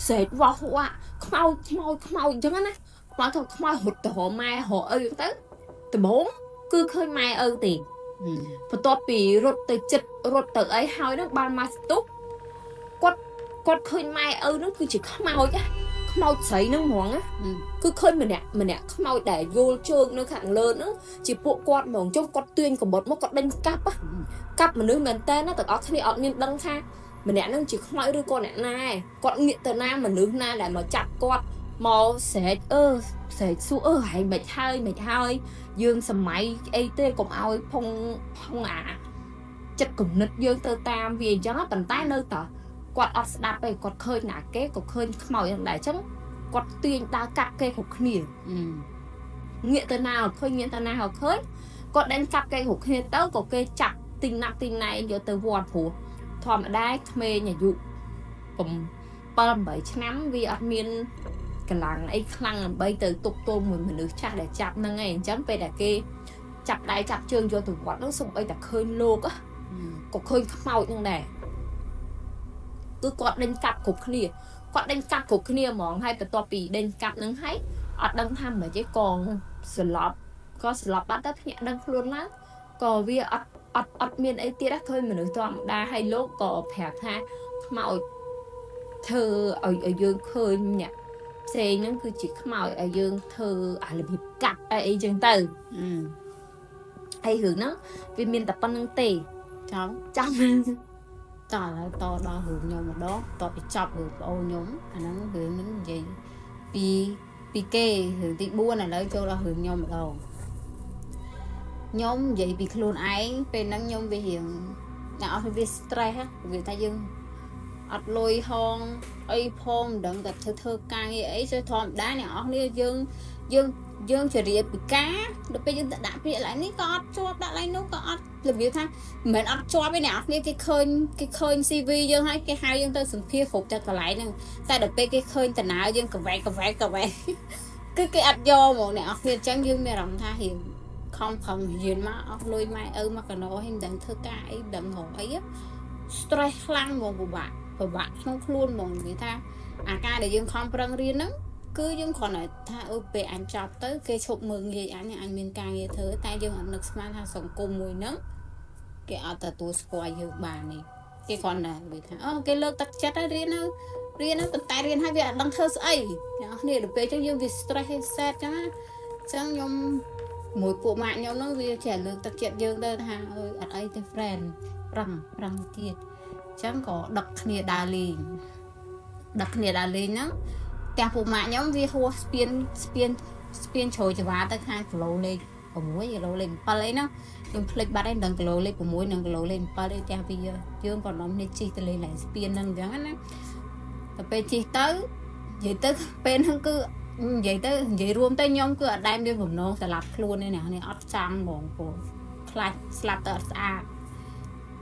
ស្រែកវោះវ៉ាខ្មោចខ្មោចខ្មោចអញ្ចឹងណាខ្មោចទៅខ្មោចរត់ទៅរកម៉ែរកឪទៅដំបូងគឺឃើញម៉ែឪទេបន្ទាប់ពីរត់ទៅចិត្តរត់ទៅអីហើយហ្នឹងបានមកស្ទុះគាត់ឃើញម៉ែឪហ្នឹងគឺជាខ្មោចណាខ្មោចស្រីហ្នឹងហ្មងណាគឺឃើញម្នាក់ម្នាក់ខ្មោចដែលយល់ជើងនៅខាងលើហ្នឹងជាពួកគាត់ហ្មងចុះគាត់ទាញកំបុតមកគាត់ដេញកាប់កាប់មនុស្សមែនតើណាទាំងអស់គ្នាអត់មានដឹងថាម្នាក់ហ្នឹងជាខ្មោចឬក៏អ្នកណាគាត់ងាកទៅណាមនុស្សណាដែលមកចាប់គាត់មកស្រែក ស្រែកសួរអឺហែងមិនហើយមិនហើយយើងសម័យអីទេកុំឲ្យផុងផុងអាចិត្តគំនិតយើងទៅតាមវាអញ្ចឹងប៉ុន្តែនៅតគាត់អត់ស្ដាប់ទេគាត់ឃើញណាគេក៏ឃើញខ្មោចយ៉ាងដែរអញ្ចឹងគាត់ទាញដើរកាប់គេគ្រប់គ្នា ងាកទៅណាឲ្យឃើញងាកទៅណាឲ្យឃើញគាត់ដេញកាប់គេគ្រប់គ្នាទៅក៏គេចាប់ទីណាប់ទីណែងយកទៅវត្តព្រោះធម្មតាក្មេងអាយុ7 8ឆ្នាំវាអត់មានកម្លាំងអីខ្លាំងដើម្បីទៅទប់ទល់មួយមនុស្សចាស់ដែលចាប់ហ្នឹងឯងអញ្ចឹងពេលដែលគេចាប់ដៃចាប់ជើងយកទៅវត្តហ្នឹងសំបីតែឃើញលោកá ក៏ឃើញខ្មោចហ្នឹងដែរគឺគាត់ដេញកាប់គ្រប់គ្នាគាត់ដេញកាប់គ្រប់គ្នាហ្មងហើយបន្ទាប់ពីដេញកាប់ហ្នឹងហើយអត់ដឹងថាមិនទេកងស្លាប់ក៏ស្លាប់បាត់ទៅភ្ញាក់ដឹងខ្លួនឡើងក៏វាអត់អត់អត់មានអីទៀតឃើញមនុស្សធម្មតាហើយលោកក៏ប្រាប់ថាខ្មោចធ្វើឲ្យយើងឃើញអ្នកផ្សេងហ្នឹងគឺជាខ្មោចឲ្យយើងធ្វើអារបៀបកាប់អីអីចឹងទៅ ហើយរឿងហ្នឹងវាមានតែប៉ុណ្្នឹងទេ ចង់ ចាំ តឥឡូវតដល់រឿងខ្ញុំម្ដងតពីចប់រឿងប្អូនខ្ញុំអាហ្នឹងរឿងហ្នឹងនិយាយពីពីគេរឿងទី4ឥឡូវចូលដល់រឿងខ្ញុំម្ដងខ្ញុំនិយាយពីខ្លួនឯងពេលហ្នឹងខ្ញុំវារៀងអ្នកអស់វា stress ហ៎វាថាយើងអត់លុយហងអីផងមិនដឹងតែធ្វើធ្វើការងារអីចុះធម្មតាអ្នកអស់នេះយើងយើងយើងជារៀបពីការដល់ពេលយើងទៅដាក់ពាក្យឡើងនេះក៏អត់ជាប់ដាក់ឡើងនោះក៏អត់របៀបថាមិនមែនអត់ជាប់ទេអ្នកនរគ្នាគេឃើញគេឃើញ CV យើងហើយគេហៅយើងទៅសម្ភាសគ្រប់តែកន្លែងហ្នឹងតែដល់ពេលគេឃើញតំណើយើងកវែកកវែកកវែក គឺគេអត់យកហ្មងអ្នកនរគ្នាអញ្ចឹងយើងមានអារម្មណ៍ថារៀងខំប្រឹងរៀនមកអស់លុយម៉ែឪមកកណោហើយមិនដឹងធ្វើការអីមិនដឹងរកអី stress ខ្លាំងហ្មងពិបាកពិបាកក្នុងខ្លួនហ្មងនិយាយថាអាការដែលយើងខំប្រឹងរៀនហ្នឹងគឺយើងគ្រាន់តែថាអឺពេលអញចប់ទៅគេឈប់មើលងាយអញអញមានការងារធ្វើតែយើងអត់នឹកស្មានថាសង្គមមួយហ្នឹងគេអត់ទទួលស្គាល់យើងបាននេះគេគ្រាន់តែនិយាយថាអូគេលើកទឹកចិត្តឲ្យរៀនទៅរៀនទៅប៉ុន្តែរៀនហើយវាអត់ដឹងធ្វើស្អីអ្នកនរគ្នាដល់ពេលអញ្ចឹងយើងវា stress ហើយ sad អញ្ចឹងណាអញ្ចឹងខ្ញុំមួយពួកម៉ាក់ខ្ញុំហ្នឹងវាចេះលើកទឹកចិត្តយើងទៅថាអើយអត់អីទេ friend ប្រឹងប្រឹងទៀតអញ្ចឹងក៏ដឹកគ្នាដើរលេងដឹកគ្នាដើរលេងហ្នឹងផ្ទះពួកម៉ាក់ខ្ញុំវាហួសស្ពានស្ពានស្ពានជ្រោយចង្វាទៅខាងគីឡូលេខ6គីឡូលេខ7អីហ្នឹងខ្ញុំភ្លេចបាត់ហើយមិនដឹងគីឡូលេខ6និងគីឡូលេខ7អីផ្ទះវាយើងក៏នាំគ្នាជិះទៅលេងឡើងស្ពានហ្នឹងអញ្ចឹងណាតែពេលជិះទៅនិយាយទៅពេលហ្នឹងគឺនិយាយទៅនិយាយរួមទៅខ្ញុំគឺអត់ដែលមានបំណងសម្លាប់ខ្លួនទេណានេះអត់ចង់ហ្មងព្រោះខ្លាចស្លាប់ទៅអត់ស្អាត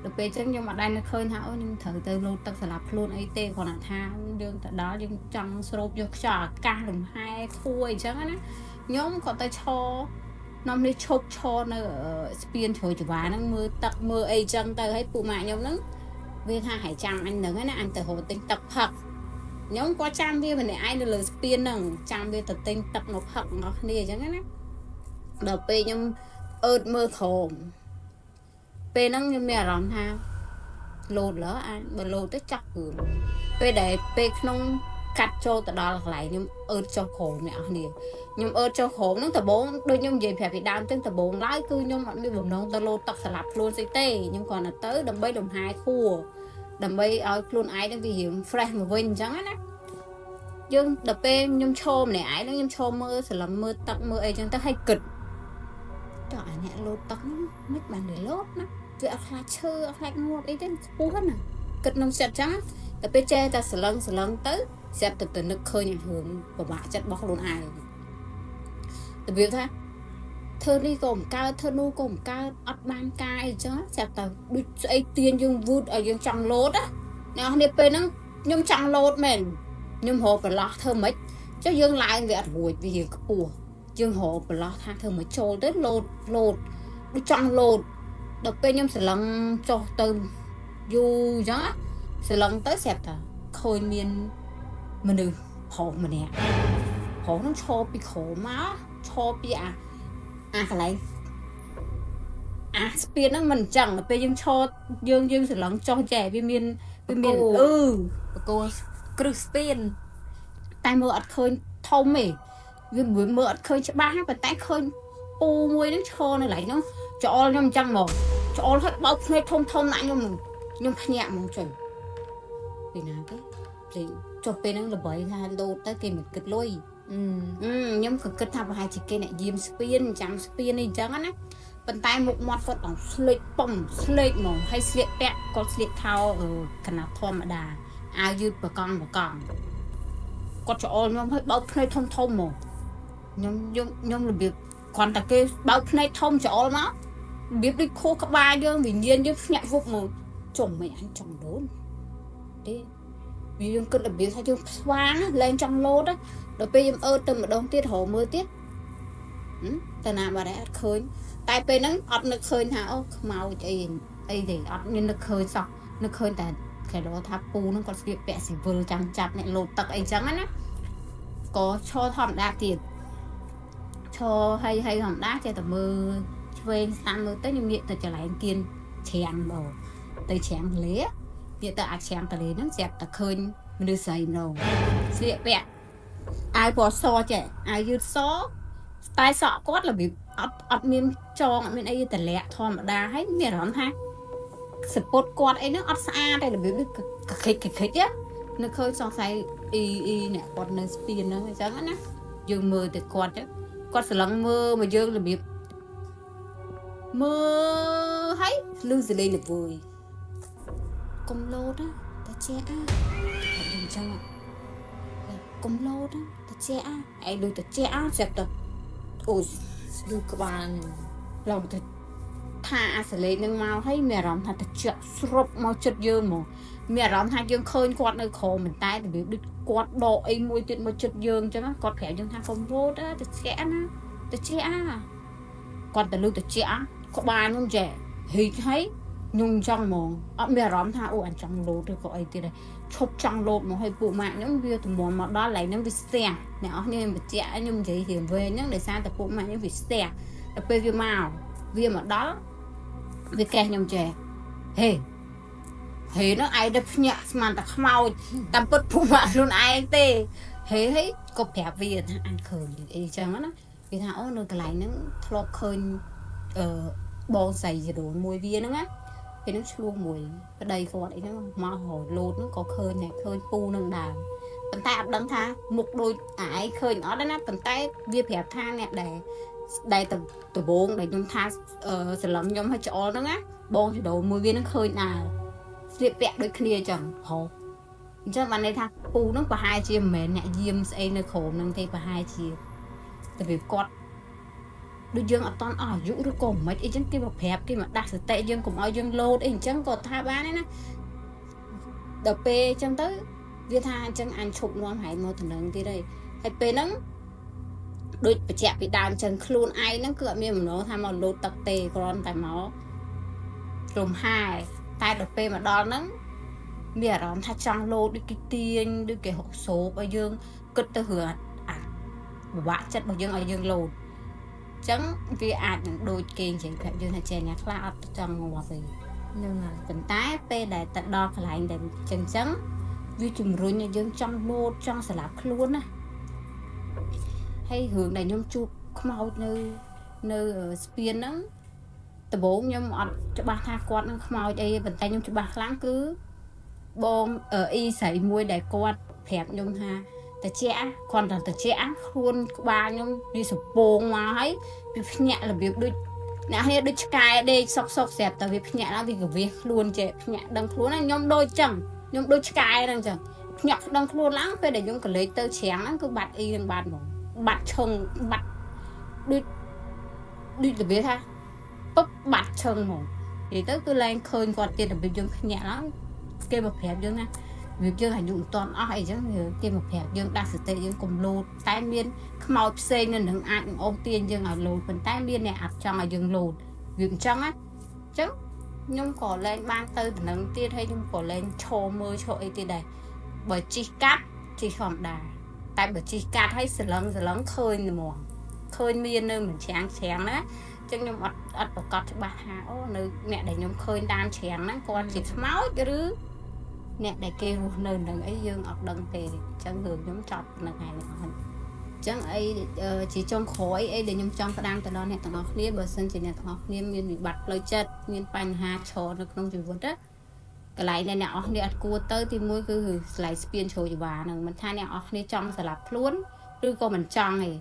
ដល់ពេលអញ្ចឹងខ្ញុំអត់ដែលនឹកឃើញថាអូខ្ញុំត្រូវទៅលោតទឹកសម្លាប់ខ្លួនអីទេគ្រាន់តែថាយើងទៅដល់យើងចង់ស្រូបយកខ្យល់អាកាសលំហែខួរអីចឹងណាខ្ញុំក៏ទៅឈរនាំនេះឈប់ឈរនៅស្ពានជ្រោយចង្វាហ្នឹងមើលទឹកមើលអីចឹងទៅហើយពួកម៉ាក់ខ្ញុំហ្នឹងវាថាហើយចាំអញហ្នឹងណាអញទៅរកទិញទឹកផឹកខ្ញុំក៏ចាំវាម្នាក់ឯងនៅលើស្ពានហ្នឹងចាំវាទៅទិញទឹកមកផឹកទាំងអស់គ្នាអញ្ចឹងណាដល់ពេលខ្ញុំអើតមើលក្រោមពេលហ្នឹងខ្ញុំមានអារម្មណ៍ថាលោតលើអាចបើលោតទៅចាក់រឿងពេលដែលពេលក្នុងកាត់ចូលទៅដល់កន្លែងខ្ញុំអើតចុះក្រោមអ្នកនរគ្នាខ្ញុំអើតចុះក្រោមហ្នឹងដំបូងដូចខ្ញុំនិយាយប្រាប់ពីដើមចឹងដំបូងឡើយគឺខ្ញុំអត់មានបំណងទៅលោតទឹកសម្លាប់ខ្លួនស្អីទេខ្ញុំគ្រាន់តែទៅដើម្បីលំហែខួរដើម្បីឲ្យខ្លួនឯងហ្នឹងវារៀង fresh មកវិញអញ្ចឹងណាយើងដល់ពេលខ្ញុំឈរម្នាក់ឯងហ្នឹងខ្ញុំឈរមើលសន្លឹងមើលទឹកមើលអីចឹងទៅឲ្យគិតតើអាអ្នកលោតទឹកហ្នឹងមិនបានទៅលោតណាវាអត់ខ្លាចឈើអត់ខ្លាចងាប់អីទេខ្ពស់ណាគិតក្នុងចិត្តចឹងតែពេលចេះតែសន្លឹងសន្លឹងទៅស្រាប់តែទៅនឹកឃើញអារឿងពិបាកចិត្តរបស់ខ្លួនឯងរបៀបថាធ្វើនេះក៏មិនកើតធ្វើនោះក៏មិនកើតអត់បានការអីចឹងស្រាប់តែដូចស្អីទៀនយើងវូតឲ្យយើងចង់លោតណាអ្នកនរពេលហ្នឹងខ្ញុំចង់លោតមែនខ្ញុំរកប្រឡោះធ្វើម៉េចចុះយើងឡើងវាអត់រួចវារៀងខ្ពស់យើងរកប្រឡោះថាធ្វើម៉េចចូលទៅលោតលោតដូចចង់លោតដល់ពេលខ្ញុំស្រឡឹងចុះទៅយូរអញ្ចឹងស្រឡឹងទៅស្រាប់តែឃើញមានមនុស្សប្រុសម្នាក់ប្រុសហ្នឹងឈរពីក្រោមមកឈរពីអាអាកន្លែងអាស្ពានហ្នឹងមិនអញ្ចឹងដល់ពេលយើងឈរយើងយើងស្រឡឹងចុះចែវាមានវាមានអឺ បកគោលគ្រឹះស្ពាន តែមើលអត់ឃើញធំទេវាមើលអត់ឃើញច្បាស់ប៉ុន្តែឃើញពូមួយហ្នឹងឈរនៅកន្លែងហ្នឹងច្អល់ខ្ញុំអញ្ចឹងហ្មងច្អល់ហើយបើកភ្នែកធំធំដាក់ខ្ញុំខ្ញុំភ្ញាក់ហ្មងចេញពីណាទៅភ្លេងចុះពេលហ្នឹងល្បីថាលោតទៅគេមិនគិតលុយ អឺ ខ្ញុំក៏គិតថាប្រហែលជាគេអ្នកយាមស្ពានចាំស្ពាននេះអញ្ចឹងណាប៉ុន្តែមុខមាត់គាត់ដល់ស្លេកប៉ុំស្លេកហ្មងហើយស្លៀកពាក់គាត់ស្លៀកខោកណាត់ធម្មតាអាវយឺតបកង់បកង់គាត់ច្អល់ខ្ញុំហើយបើកភ្នែកធំធំហ្មងខ្ញុំខ្ញុំខ្ញុំរបៀបគ្រាន់តែគេបើកភ្នែកធំច្អល់មករបៀបដូចខួរក្បាលយើងវិញ្ញាណយើងភ្ញាក់វប់មកចុំមិនអញចង់ដូនទេវាយើងគិតរបៀបថាយើងស្វាងលែងចង់លោតណា ដល់ពេលខ្ញុំអឺទៅម្ដងទៀតរកមើលទៀតហឹមទៅណាបាត់ហើយអត់ឃើញតែពេលហ្នឹងអត់នឹកឃើញថាអូខ្មោចអីអីទេអត់មាននឹកឃើញសោះនឹកឃើញតែគេលោថាពូហ្នឹងគាត់ស្លៀកពាក់ស៊ីវិលចាំចាប់អ្នកលោតទឹកអីចឹងណាក៏ឈរធម្មតាទៀតឈរហើយហើយធម្មតាចេះតែមើលឆ្វេងស្ដាំមើលទៅខ្ញុំងាកទៅចន្លែងគៀនច្រាំងមកទៅច្រាំងទលេងាកទៅអាចច្រាំងទលេហ្នឹងស្រាប់តែឃើញមនុស្សស្រីម្ដងស្លៀកពាក់ អាវពណ៌សចេះអាវយឺតសតែសក់គាត់របៀបអត់មានចងអត់មានអីទេតម្លាក់ធម្មតាហើយមានអារម្មណ៍ថាសពុតគាត់អីហ្នឹងអត់ស្អាតទេរបៀបដូចកខិចកខិចណានៅឃើញសង្ស័យអ៊ីអ៊ីអ្នកគាត់នៅស្ពានហ្នឹងអញ្ចឹងណាយើងមើលទៅគាត់ចឹងគាត់ស្រឡឹងមើលមកយើងរបៀបមើលហើយលឺសលេងល្វើយកុំលោតណាតាជាអាគាត់អញ្ចឹង កុំលោតណាតាជាអាឯងដូចតាជាអាស្រាប់តែអូយ ស្លឺក្បាលខ្ញុំ ឡើងទៅថាអាសលេងនឹងមកហើយមានអារម្មណ៍ថាតិចស្រុបមកចិត្តយើងហ្មងមានអារម្មណ៍ថាយើងឃើញគាត់នៅក្រោមមិនតែរបៀបដូចគាត់ដកអីមួយទៀតមកចិត្តយើងអញ្ចឹងគាត់ប្រាប់យើងថាកុំលោតណាតិចណាតិចអាគាត់ទៅលើតិចក្បាលខ្ញុំចេះហ៊ីចហើយខ្ញុំចង់ហ្មងអត់មានអារម្មណ៍ថាអូអញចង់លោតឬក៏អីទៀតទេឈប់ចង់លោតមកឲ្យពួកម៉ាក់ខ្ញុំវាតម្រាំមកដល់កន្លែងហ្នឹងវាស្ទះអ្នកអស់គ្នាខ្ញុំបញ្ជាក់ខ្ញុំនិយាយរៀងវែងហ្នឹងដោយសារតែពួកម៉ាក់ខ្ញុំវាស្ទះដល់ពេលវាមកវាមកដល់វាកេះខ្ញុំចេះហេហេនោះឯងទៅភ្ញាក់ស្មានតែខ្មោចតាមពិតពួកម៉ាក់ខ្លួនឯងទេហេហេក៏ប្រាប់វាថាអញឃើញអីចឹងណាវាថាអូនៅកន្លែងហ្នឹងធ្លាប់ឃើញអឺបងស្រីចដូនមួយវាហ្នឹងណា ពេលហ្នឹងឆ្លោះមួយប្តីគាត់អីហ្នឹងមករលោតហ្នឹងក៏ឃើញដែរឃើញពូនឹងដែរប៉ុន្តែអត់ដឹងថាមុខដូចអាឯងឃើញអត់ទេណាប៉ុន្តែវាប្រាប់ថាអ្នកដែលដែលដបងដែលខ្ញុំថាស្រឡំខ្ញុំឲ្យច្អល់ហ្នឹងណាបងចដូនមួយវាហ្នឹងឃើញដែរស្លៀកពាក់ដូចគ្នាអញ្ចឹងហ៎អញ្ចឹងបានន័យថាពូហ្នឹងប្រហែលជាមិនមែនអ្នកយាមស្អីនៅក្រោមហ្នឹងទេប្រហែលជាតែវាគាត់ ដូចយើងអត់តន់អស់អាយុឬក៏មិនអីចឹងគេមកប្រាប់គេមកដាស់សតិយើងកុំឲ្យយើងលោតអីអញ្ចឹងក៏ថាបានដែរណាដល់ពេលអញ្ចឹងទៅវាថាអញ្ចឹងអញឈប់នាំហែងមកតំណឹងទៀតហើយហើយពេលហ្នឹងដូចបញ្ជាក់ពីដើមអញ្ចឹងខ្លួនឯងហ្នឹងគឺអត់មានបំណងថាមកលោតទឹកទេគ្រាន់តែមករំហែតែដល់ពេលមកដល់ហ្នឹងមានអារម្មណ៍ថាចង់លោតដូចគេទាញដូចគេហុកសោបឲ្យយើងគិតទៅរឿងអាពិបាកចិត្តរបស់យើងឲ្យយើងលោត ចឹងវាអាចនឹងដូចគេនិយាយប្រាប់យើងថាចេះអ្នកខ្លះអត់ចង់ងាប់ទេ ហ្នឹងហើយ ប៉ុន្តែពេលដែលទៅដល់កន្លែងដែលចឹងចឹងវាជំរុញឲ្យយើងចង់លោតចង់ស្លាប់ខ្លួនណាហើយរឿងដែលខ្ញុំជួបខ្មោចនៅនៅស្ពានហ្នឹងដំបូងខ្ញុំអត់ច្បាស់ថាគាត់នឹងខ្មោចអីទេប៉ុន្តែខ្ញុំច្បាស់ខ្លាំងគឺបងអ៊ីស្រីមួយដែលគាត់ប្រាប់ខ្ញុំថាតិចគ្រាន់តែតិចខ្លួនក្បាលខ្ញុំវាសពងមកហើយវាភ្ញាក់របៀបដូចអ្នកគ្នាដូចឆ្កែដេកសុកសុកស្រាប់តែវាភ្ញាក់ឡើងវាកវះខ្លួនចេះភ្ញាក់ដឹងខ្លួនណាខ្ញុំដូចចឹងខ្ញុំដូចឆ្កែហ្នឹងចឹងភ្ញាក់ដឹងខ្លួនឡើងពេលដែលខ្ញុំកលេចទៅច្រាំងហ្នឹងគឺបាត់អ៊ីនឹងបាត់ហ្មងបាត់ឈឹងបាត់ដូចដូចរបៀបថាពឹបបាត់ឈឹងហ្មងនិយាយទៅគឺឡើងឃើញគាត់ទៀតរបៀបយើងភ្ញាក់ឡើងគេមកប្រាប់យើងណា វាយើងអាយុមិនតាន់អស់អីចឹងគេមកប្រាប់យើងដាស់សតិយើងកុំលោតតែមានខ្មោចផ្សេងនៅនឹងអាចនឹងអូសទាញយើងឲ្យលោតប៉ុន្តែមានអ្នកអត់ចង់ឲ្យយើងលោតវាអញ្ចឹងណាអញ្ចឹងខ្ញុំក៏លែងបានទៅតំណឹងទៀតហើយខ្ញុំក៏លែងឈរមើលឈរអីទៀតដែរបើជីកកាត់ជីកធម្មតាតែបើជីកកាត់ហើយសឡឹងសឡឹងឃើញហ្មងឃើញមាននៅមិនច្រាំងច្រាំងណាអញ្ចឹងខ្ញុំអត់អត់ប្រកាសច្បាស់ថាអូនៅអ្នកដែលខ្ញុំឃើញតាមច្រាំងហ្នឹងគាត់ជាខ្មោចឬ អ្នកដែលគេរស់នៅនឹងអីយើងអត់ដឹងទេអញ្ចឹងរឿងខ្ញុំចប់នៅថ្ងៃនេះអស់ហើយអញ្ចឹងអីជាចុងក្រោយអីដែលខ្ញុំចង់ផ្ដាំទៅដល់អ្នកទាំងអស់គ្នាបើសិនជាអ្នកទាំងអស់គ្នាមានវិបត្តិផ្លូវចិត្តមានបញ្ហាច្រើននៅក្នុងជីវិតណាកន្លែងដែលអ្នកអស់គ្នាអត់គួរទៅទីមួយគឺស្លៃស្ពានជ្រោយចង្វាហ្នឹងមិនថាអ្នកអស់គ្នាចង់ស្លាប់ខ្លួន ឬក៏មិនចង់ទេ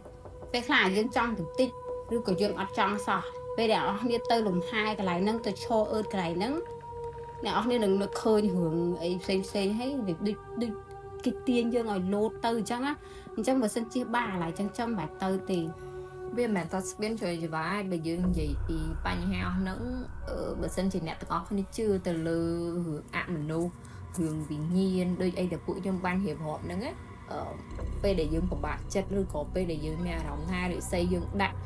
ពេលខ្លះយើងចង់បន្តិចឬក៏យើងអត់ចង់សោះពេលដែលអស់គ្នាទៅលំហែកន្លែងហ្នឹងទៅឈរអឺតកន្លែងហ្នឹងអ្នកអស់គ្នានឹងនឹកឃើញរឿងអីផ្សេងផ្សេងហើយវាដូចដូចគេទាញយើងឲ្យលោតទៅអញ្ចឹងណាអញ្ចឹងបើសិនជាបាកន្លែងចឹងចាំបាច់ទៅទេ វាមិនមែនតែស្ពានជ្រៃច្បាយបើយើងនិយាយពីបញ្ហាអស់ហ្នឹងបើសិនជាអ្នកទាំងអស់គ្នាជឿទៅលើរឿងអមនុស្សរឿងវិញ្ញាណដូចអីដែលពួកខ្ញុំបានរៀបរាប់ហ្នឹងណាពេលដែលយើងពិបាកចិត្តឬក៏ពេលដែលយើងមានអារម្មណ៍ថារិស័យយើងដាក់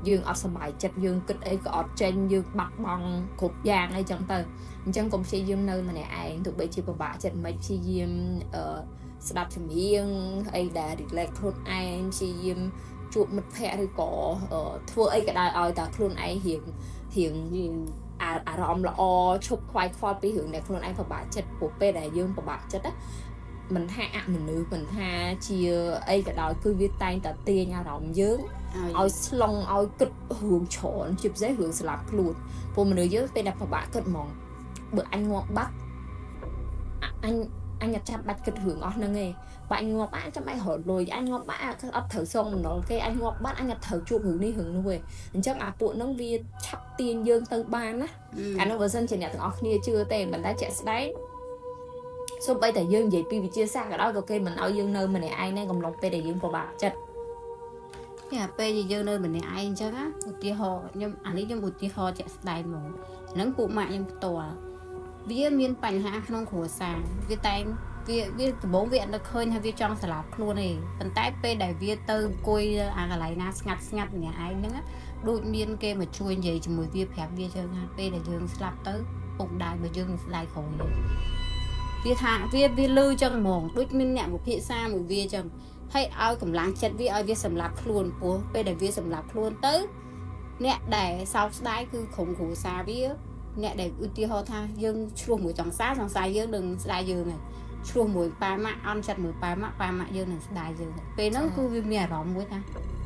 យើងអត់សប្បាយចិត្តយើងគិតអីក៏អត់ចេញយើងបាត់បង់គ្រប់យ៉ាងអីចឹងទៅអញ្ចឹងកុំព្យាយាមនៅម្នាក់ឯងទោះបីជាពិបាកចិត្តមិនព្យាយាមស្ដាប់ចម្រៀងអីដែល relax ខ្លួនឯងព្យាយាមជួបមិត្តភ័ក្តិឬក៏ធ្វើអីក៏ដោយឲ្យតែខ្លួនឯងរៀងរៀង យើង អារម្មណ៍ល្អឈប់ខ្វាយខ្វល់ពីរឿងដែលខ្លួនឯងពិបាកចិត្តព្រោះពេលដែលយើងពិបាកចិត្តណាមិនថាអមនុស្សមិនថាជាអីក៏ដោយគឺវាតែងតែទាញអារម្មណ៍យើង ឲ្យ ឲ្យស្លងឲ្យគិតរឿងច្រើនជាពិសេសរឿងស្លាប់ខ្លួនព្រោះមនុស្សយើងពេលដែលពិបាកគិតហ្មងបើអញងាប់បាត់អញអញអត់ចាំបាច់គិតរឿងអស់ហ្នឹងទេបើអញងាប់បាត់អញចាំបាច់រកលុយអញងាប់បាត់អត់ត្រូវសងបំណុលគេអញងាប់បាត់អញអត់ត្រូវជួបរឿងនេះរឿងនោះទេអញ្ចឹងអាពួកហ្នឹងវាឆាប់ទាញយើងទៅបានណាអានោះបើសិនជាអ្នកទាំងអស់គ្នាជឿទេមិនតែជាក់ស្ដែងសូម្បីតែយើងនិយាយពីវិទ្យាសាស្ត្រក៏ដោយក៏គេមិនឲ្យយើងនៅម្នាក់ឯងដែរកំឡុងពេលដែលយើងពិបាកចិត្ត តែពេលយើងនៅម្នាក់ឯងអញ្ចឹងណាឧទាហរណ៍ខ្ញុំអានេះខ្ញុំឧទាហរណ៍ជាក់ស្ដែងហ្មងហ្នឹងពួកម៉ាក់ខ្ញុំផ្ទាល់វាមានបញ្ហាក្នុងគ្រួសារវាតែងវាវាដំបូងវាអត់នឹកឃើញថាវាចង់សម្លាប់ខ្លួនទេប៉ុន្តែពេលដែលវាទៅអង្គុយអាកន្លែងណាស្ងាត់ស្ងាត់ម្នាក់ឯងហ្នឹងដូចមានគេមកជួយនិយាយជាមួយវាប្រាប់វាចឹងថាពេលដែលយើងស្លាប់ទៅពុកដៃបើយើងនឹងស្ដាយក្រោយវាថាវាវាលឺចឹងហ្មងដូចមានអ្នកវិភាសាមួយវាចឹង ហើយឲ្យកម្លាំងចិត្តវាឲ្យវាសម្លាប់ខ្លួនព្រោះពេលដែលវាសម្លាប់ខ្លួនទៅអ្នកដែលសោកស្ដាយគឺក្រុមគ្រួសារវាអ្នកដែលឧទាហរណ៍ថាយើងឆ្លោះមួយចង្សារសង្សារយើងនឹងស្ដាយយើងហើយឆ្លោះមួយប៉ាម៉ាក់អន់ចិត្តមួយប៉ាម៉ាក់ប៉ាម៉ាក់យើងនឹងស្ដាយយើងហើយពេលហ្នឹងគឺវាមានអារម្មណ៍មួយថា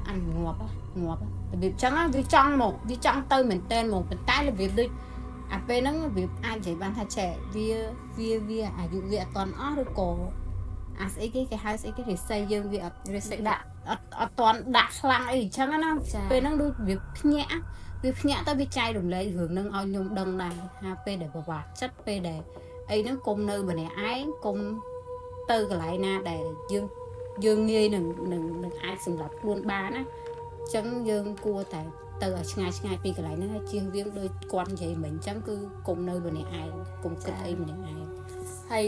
អញងាប់ងាប់របៀបចឹងវាចង់មកវាចង់ទៅមែនតែនមកប៉ុន្តែរបៀបដូចអាពេលហ្នឹងវាអាចនិយាយបានថាចេះវាវាវាអាយុវាអត់តន់អស់ឬក៏អាស្អីគេគេហៅស្អីគេរិស័យយើងវាអត់ រិស័យដាក់ អត់អត់តន់ដាក់ខ្លាំងអីអញ្ចឹងណាពេលហ្នឹងដូចវាភ្ញាក់វាភ្ញាក់ទៅវាចែករំលែករឿងហ្នឹងឲ្យខ្ញុំដឹងដែរថាពេលដែលពិបាកចិត្តពេលដែលអីហ្នឹងកុំនៅម្នាក់ឯងកុំទៅកន្លែងណាដែលយើងយើងងាយនឹងនឹងនឹងអាចសម្រាប់ខ្លួនបានណាអញ្ចឹងយើងគួរតែទៅឲ្យឆ្ងាយឆ្ងាយពីកន្លែងហ្នឹងហើយជៀសវាងដូចគាត់និយាយមិញអញ្ចឹងគឺកុំនៅម្នាក់ឯងកុំគិតអីម្នាក់ឯង ហើយ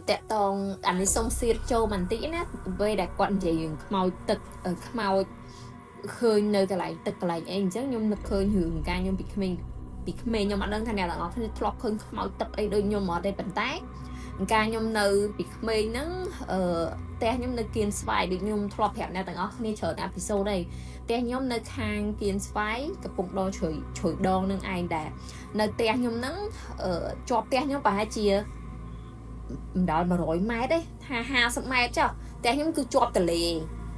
តាក់តងអានេះសុំសៀតចូលបន្តិចណាពេលដែលគាត់និយាយរឿងខ្មោចទឹកខ្មោចឃើញនៅកន្លែងទឹកកន្លែងអីអញ្ចឹងខ្ញុំនឹកឃើញរឿងការខ្ញុំពីក្មេងពីក្មេងខ្ញុំអត់ដឹងថាអ្នកទាំងអស់គ្នាធ្លាប់ឃើញខ្មោចទឹកអីដូចខ្ញុំអត់ទេប៉ុន្តែការខ្ញុំនៅពីក្មេងហ្នឹងអឺផ្ទះខ្ញុំនៅគៀនស្វាយដូចខ្ញុំធ្លាប់ប្រាប់អ្នកទាំងអស់គ្នាច្រើនអេពីសូតអីផ្ទះខ្ញុំនៅខាងគៀនស្វាយកំពុងដងជ្រុយជ្រុយដងនឹងឯងដែរនៅផ្ទះខ្ញុំហ្នឹងជាប់ផ្ទះខ្ញុំប្រហែលជាមិនដល់100ម៉ែត្រទេថា50ម៉ែត្រចុះផ្ទះខ្ញុំគឺជាប់ទលេ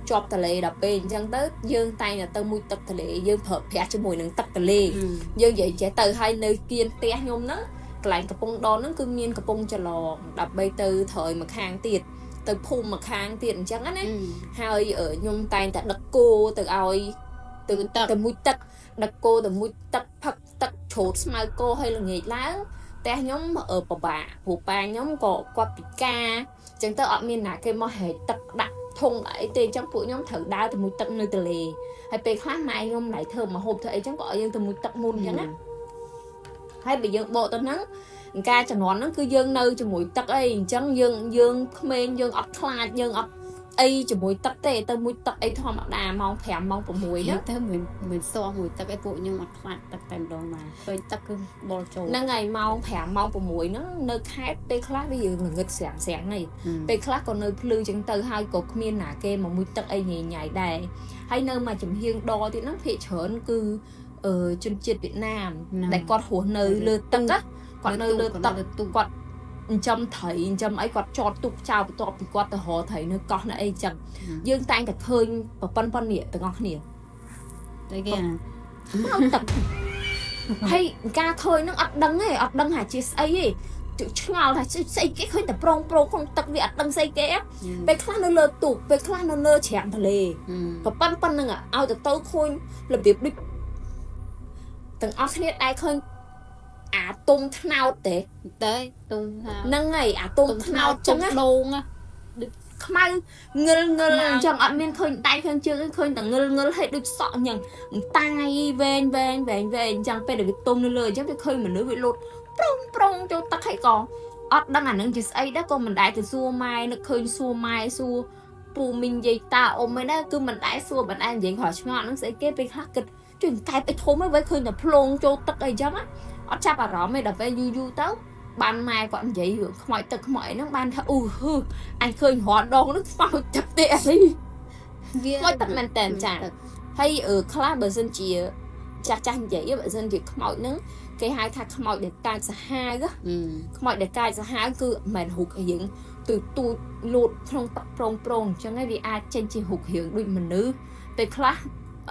ជាប់ទលេដល់ពេលអញ្ចឹងទៅយើងតែងតែទៅមួយទឹកទលេយើងប្រើប្រាស់ជាមួយនឹងទឹកទលេយើងនិយាយចេះទៅហើយនៅគៀនផ្ទះខ្ញុំហ្នឹងកន្លែងកំពង់ដនហ្នឹងគឺមានកំពង់ចលងដើម្បីទៅត្រើយមកខាងទៀតទៅភូមិមកខាងទៀតអញ្ចឹងណាហើយខ្ញុំតែងតែដឹកគោទៅឲ្យទៅទៅមួយទឹកដឹកគោទៅមួយទឹកផឹកទឹកច្រូតស្មៅគោហើយល្ងាចឡើងផ្ទះខ្ញុំពិបាកព្រោះប៉ាខ្ញុំក៏គាត់ពិការអញ្ចឹងទៅអត់មានណាគេមកហែកទឹកដាក់ធុងអីទេអញ្ចឹងពួកខ្ញុំត្រូវដើរទៅមួយទឹកនៅទលេហើយពេលខ្លះម៉ែខ្ញុំណៃធ្វើមកហូបធ្វើអីចឹងក៏ឲ្យយើងទៅមួយទឹកមុនអញ្ចឹងណាហើយបើយើងបកទៅហ្នឹងការជំនាន់ហ្នឹងគឺយើងនៅជាមួយទឹកអីអញ្ចឹងយើងយើងក្មេងយើងអត់ខ្លាចយើងអត់អីជាមួយទឹកទេទៅមួយទឹកអីធម្មតាម៉ោង5ម៉ោង6ហ្នឹង ទៅមិនមិនសោះមួយទឹកឯពួកខ្ញុំអត់ខ្លាចទឹកតែម្ដងមកឃើញទឹកគឺបល់ចូល ហ្នឹងហើយម៉ោង5ម៉ោង6ហ្នឹងនៅខេត្តពេលខ្លះវាយើងងងឹតស្រាំស្រាំហ្នឹងពេលខ្លះក៏នៅភ្លឺចឹងទៅហើយក៏គ្មានណាគេមកមួយទឹកអីញ៉ៃញ៉ៃដែរហើយនៅមួយចំហៀងដទៀតហ្នឹងភាគច្រើនគឺជនជាតិវៀតណាមដែលគាត់រស់នៅលើទឹកណាគាត់នៅលើទឹកគាត់ចិញ្ចឹមត្រីចិញ្ចឹមអីគាត់ចតទូកចោលបន្ទាប់ពីគាត់ទៅរកត្រីនៅកោះនៅអីចឹងយើងតែងតែឃើញប៉ុណ្ណនេះទាំងអស់គ្នា តែគេ មកទឹកហើយការឃើញហ្នឹងអត់ដឹងទេអត់ដឹងថាជាស្អីទេ ឆ្ងល់ថាស្អីគេឃើញតែប្រងប្រងក្នុងទឹកវាអត់ដឹងស្អីគេពេលខ្លះនៅលើទូកពេលខ្លះនៅលើច្រាំងទន្លេក៏ប៉ុណ្ណឹងឲ្យទៅទៅឃើញរបៀបដូចទាំងអស់គ្នាដែរឃើញអាទុំថ្នោតទេ ទៅទុំថ្នោត ហ្នឹងហើយអាទុំថ្នោតចឹង ដង ខ្មៅងិលងិលអញ្ចឹងអត់មានឃើញដៃឃើញជើងឃើញតែងិលងិលហើយដូចសក់អញ្ចឹងតាយវែងវែងវែងវែងអញ្ចឹងពេលដែលវាទុំនៅលើអញ្ចឹងវាឃើញមនុស្សវាលូតប្រងប្រងចូលទឹកហើយក៏អត់ដឹងអានឹងជាស្អីដែរក៏មិនដែរទៅសួរម៉ែនឹកឃើញសួរម៉ែសួរពូមីងយាយតាអ៊ំឯណាគឺមិនដែរសួរមិនដែរនិយាយគ្រាន់ឆ្ងល់ហ្នឹងស្អីគេពេលខ្លះគិតជួយកែបអីធំឯងវិញឃើញតែភ្លងចូលទឹកអីចឹងអត់ចាប់អារម្មណ៍ទេដល់ពេលយូរយូរទៅបានម៉ែគាត់និយាយរឿងខ្មោចទឹកខ្មោចអីហ្នឹងបានថាអូហឺអញឃើញរាល់ដងហ្នឹងខ្មោចទឹកទេអី វា ខ្មោចទឹកមែនតើចាហើយខ្លះបើសិនជាចាស់ចាស់និយាយបើសិនជាខ្មោចហ្នឹងគេហៅថាខ្មោចដែលកាចសាហាវខ្មោចដែលកាចសាហាវគឺមិនមែនរូបរាងទូទូចលូតក្នុងទឹកប្រងប្រងអញ្ចឹងឯងវាអាចចេញជារូបរាងដូចមនុស្សពេលខ្លះ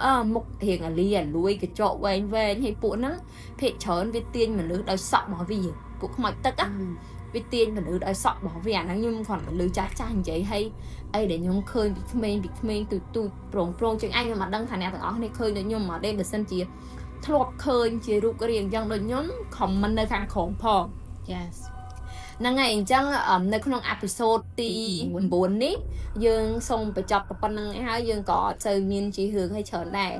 អឺមុខរាងអាលីអាលួយកញ្ចក់វែងវែងហើយពួកហ្នឹងភាគច្រើនវាទាញមនុស្សដោយសក់របស់វាពួកខ្មោចទឹកណាវាទាញមនុស្សដោយសក់របស់វាអាហ្នឹងខ្ញុំគ្រាន់តែឮចាស់ចាស់និយាយហើយអីដែលខ្ញុំឃើញពីក្មេងពីក្មេងទូទូចប្រងប្រងជាងឯងខ្ញុំអត់ដឹងថាអ្នកទាំងអស់គ្នាឃើញដូចខ្ញុំអត់ទេបើសិនជាធ្លាប់ឃើញជារូបរាងអញ្ចឹងដូចខ្ញុំ comment នៅខាងក្រោមផង Yes ហ្នឹងហើយអញ្ចឹងនៅក្នុង episode ទី9នេះយើងសូមបញ្ចប់ប៉ុណ្្នឹងហើយយើងក៏អត់សូវមានជារឿងឲ្យច្រើនដែរ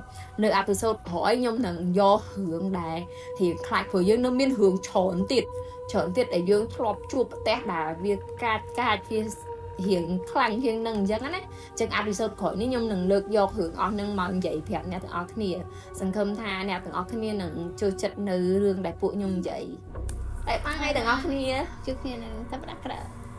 នៅ episode ក្រោយខ្ញុំនឹងយករឿងដែររៀងខ្លាចព្រោះយើងនៅមានរឿងច្រើនទៀតច្រើនទៀតដែលយើងធ្លាប់ជួបប្រទះដែលវាកាចកាចវារៀងខ្លាំងជាងនឹងអញ្ចឹងណាអញ្ចឹង episode ក្រោយនេះខ្ញុំនឹងលើកយករឿងអស់នឹងមកនិយាយប្រាប់អ្នកទាំងអស់គ្នាសង្ឃឹមថាអ្នកទាំងអស់គ្នានឹងចូលចិត្តនៅរឿងដែលពួកខ្ញុំនិយាយ bye bye ទាំងអស់គ្នា ជួបគ្នានៅសប្តាហ៍ក្រោយ។